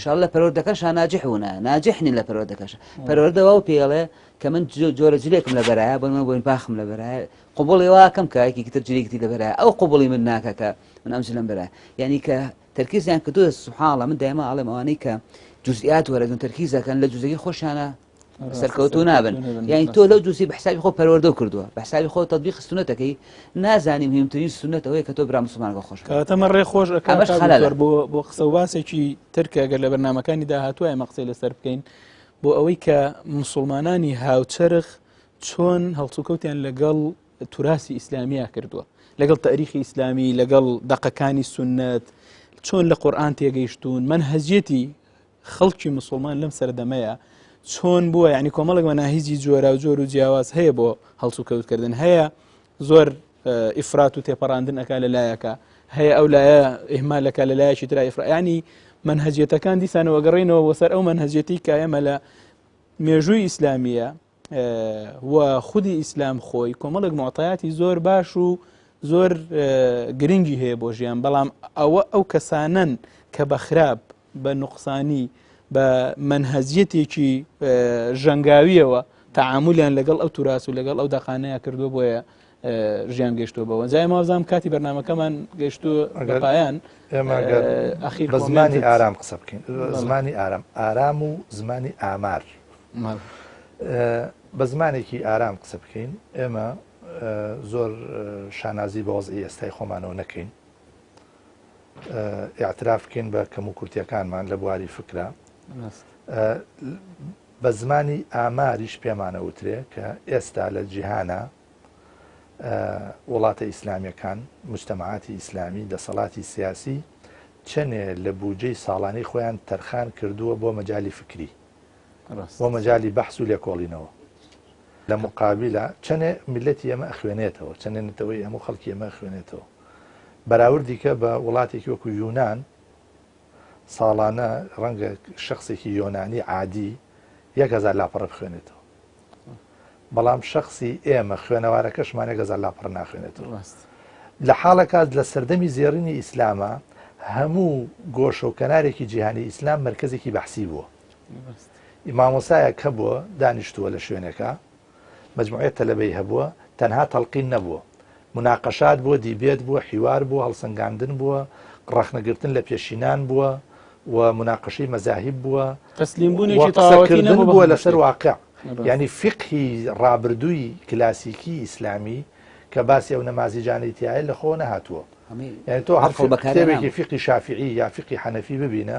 شاء لە پەروەردەکەشا ناجح بوونە ناجح نین لە پەروەردەکەش پەروەردە واو پێڵێ کە من جۆرە جلێکم لەبەرایە بۆ من بۆین باخم لەبەرایە قبوڵی واکەم کە یەکێکی تر جلێکی تری لەبەرایە ئەو قبوڵی من ناکە کە من ئەم جلەم بەرایە یعنی کە تەرکیزیان کردووە سبحان الله من دایما ئەڵێم ئەوانەی کە جزئیات وەرەگرن تەرکیز دەکەن لە جزئیەکەی خۆشیانە سەرکەوتوو نابن یعنی تۆ لەو جزئی بە حسابی خۆ پەروەردە کردووە بە حسابی خۆ تطبیق سوننەتەکەی نازانی مهمترین سوننەت ئەوەیە کە تۆ برا مسلمانەکە خۆش بکەی. کەواتە ئەمە ڕێ خۆش ئەکات ئەمەش کاک خەلەلە. دکتۆر بۆ بۆ قسە و باسێکی تر کە ئەگەر لە بەرنامەکانی داهاتووە ئێمە قسەی لەسەر بکەین بۆ ئەوەی کە مسلمانانی هاوچەرخ چۆن هەڵسوکەوتیان لەگەڵ توراسی ئیسلامیا کردووە لەگەڵ تاریخی ئیسلامی لەگەڵ دەقەکانی سنت چۆن لە قورآن تێگەیشتون من هەزیەتی خەڵکی مسلمان لەم سەردەمەیە چۆن بووە یعنی کۆمەڵێک مەناهیجی جۆرا و جۆر و جیاواز هەیە بۆ هەڵسوکەوتکردن هەیە زۆر ئیفرات و تێپەڕاندن ئەک لە لایەکە هەیە ئەو لایە ئهمالەکە لە لایەکی ترا ئیفرا ینی مەنهەجیەتەکان دیسانەوە گەڕینەوە بۆ سەر ئەو مەنهەجیەتی کە ئێمە لە مێژووی ئیسلامیە و خودی ئیسلام خۆی کۆمەڵێک معتایاتی زۆر باش و زۆر گرنگی هەیە بۆ ژیان بەڵام ئەوە ئەو کەسانن کە بە خراپ بە نوقسانی بە منهەجیەتێکی ژەنگاویەوە تعاملیان لەگەڵ ئەو توراس و لەگەڵ ئەو دەقانەیە کردو بۆیە ژیان گەشتووە بەوە جای ماوزام کاتی بەرنمەکەمان گەشتو پایان ئێمە ئەخیر بە زمانی ئارام قسە بکەین زمانی ئارام ئارام و زمانی ئامار بە زمانێکی ئارام قسە بکەین ئێمە زۆر شانازی بە وەزعی ئێستای خۆمانەوە نەکەین اعتراف بکەین بە کەم و کورتیەکانمان لە بواری فکرە بە زمانی ئاماریش پێمانەوترێ کە ئێستا لە جیهانە وڵاتە ئیسلامیەکان، موجتەمەعاتی ئیسلامی، دەسەڵاتی سیاسی چەنێ لە بوجەی ساڵانەی خۆیان تەرخان کردووە بۆ مەجالی فکری، بۆ مەجالی بەحس و لێکۆڵینەوە. لە موقابیلا چەنێ میللەتی ئێمە ئەخوێنێتەوە، چەنێ نەتەوەی ئێمە و خەڵکی ئێمە ئەخوێنێتەوە. بەراوردی کە بە وڵاتێکی وەکو یونان، ساڵانە ڕەنگە شەخسێکی یۆنانی عادی 1000 لاپەڕە بخوێنێتەوە. بەڵام شەخسی ئێمە خوێنەوارەکەشمان 1000 لاپەڕە ناخوێنێتەوە. لە حاڵێکا لە سەردەمی زێڕینی ئیسلامە هەموو گۆشە و کەنارێکی جیهانی ئیسلام مەرکەزێکی بەحسی بووە. مامۆسایەک هەبووە دانیشتووە لە شوێنێکا مجموعەیە تەلەبەی هەبووە تەنها تەڵقین نەبووە مناقەشات بووە دیبێت بووە حیوار بووە هەڵسەنگاندن بووە ڕەخنەگرتن لە پێشینان بووە و مناقەشەی مەزاهیب بووە تەسلیم بوونێکی تەواوەتی قسەکردن بووە لەسەر واقع یعنی فقهی ڕابردووی کلاسیکی ئیسلامی کە باسی ئەو نەمازیجانەی تایە لە خۆ نەهاتووە یعنی تۆ هەر کتێبێکی فقی شافعی یا فقی حەنەفی ببینە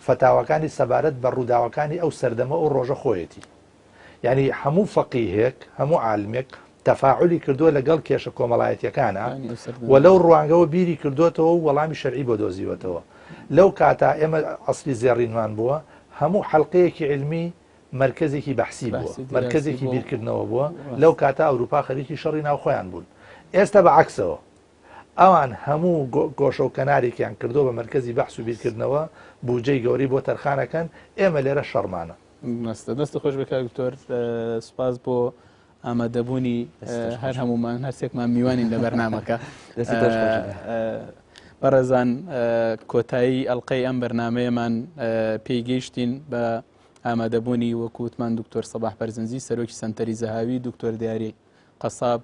فەتاواکانی سەبارەت بە ڕووداوەکانی ئەو سەردەمە ئەو ڕۆژە خۆیەتی یانی هەموو فەقیهێک، هەموو عالمێک تەفاعولی کردووە لەگەڵ کێشە کۆمەڵایەتیەکانا و لەو ڕوانگەوە بیری کردووەتەوە و وەڵامی شەرعی بۆ دۆزیوەتەوە. لەو کاتا ئێمە عەسری زێڕینمان بووە، هەموو حەلقەیەکی عیلمی مەرکەزێکی بەحسی بووە، مەرکەزێکی بیرکردنەوە بووە، لەو کاتا ئەوروپا خەریکی شەڕی ناوخۆیان بوون. ئێستا بە عەکسەوە. ئەوان هەموو گۆشە و کەنارێکیان کردووە بە مەرکەزی بەحس و بیرکردنەوە، بوجەی گەورەی بۆ تەرخانەکەن، ئێمە لێرە شەڕمانە. مەستە دەست خۆش بێ کاک دکتۆر سوپاس بۆ ئامادەبوونی هەر هەمومان هەرسێکمان میوانین لە بەرنمەکە بەڕێزان کۆتایی ئەڵلقەی ئەم بەرنمەیەمان پێی گەیشتین بە ئامادەبوونی وەکووتمان دکتۆر سەباح بەرزنجی سەرۆکی سنتەری زەهاوی دکتۆر دیاری قەساب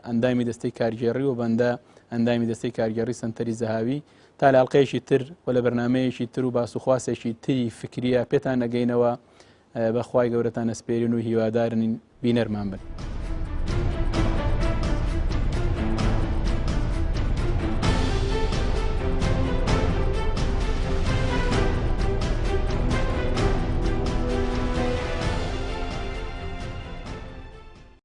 ئەندامی دەستەی کارگێڕی و بەندە ئەندامی دەستەی کارگێڕی سنتەری زەهاوی تا لە ئەڵلقەیەکی تر و لە بەرنمەیەکی تر و باس و خواسێکی تری فکریە پێتان نەگەینەوە بەخوای گەورەتان ئەسپێرین و هیوادارن بینەرمان بن.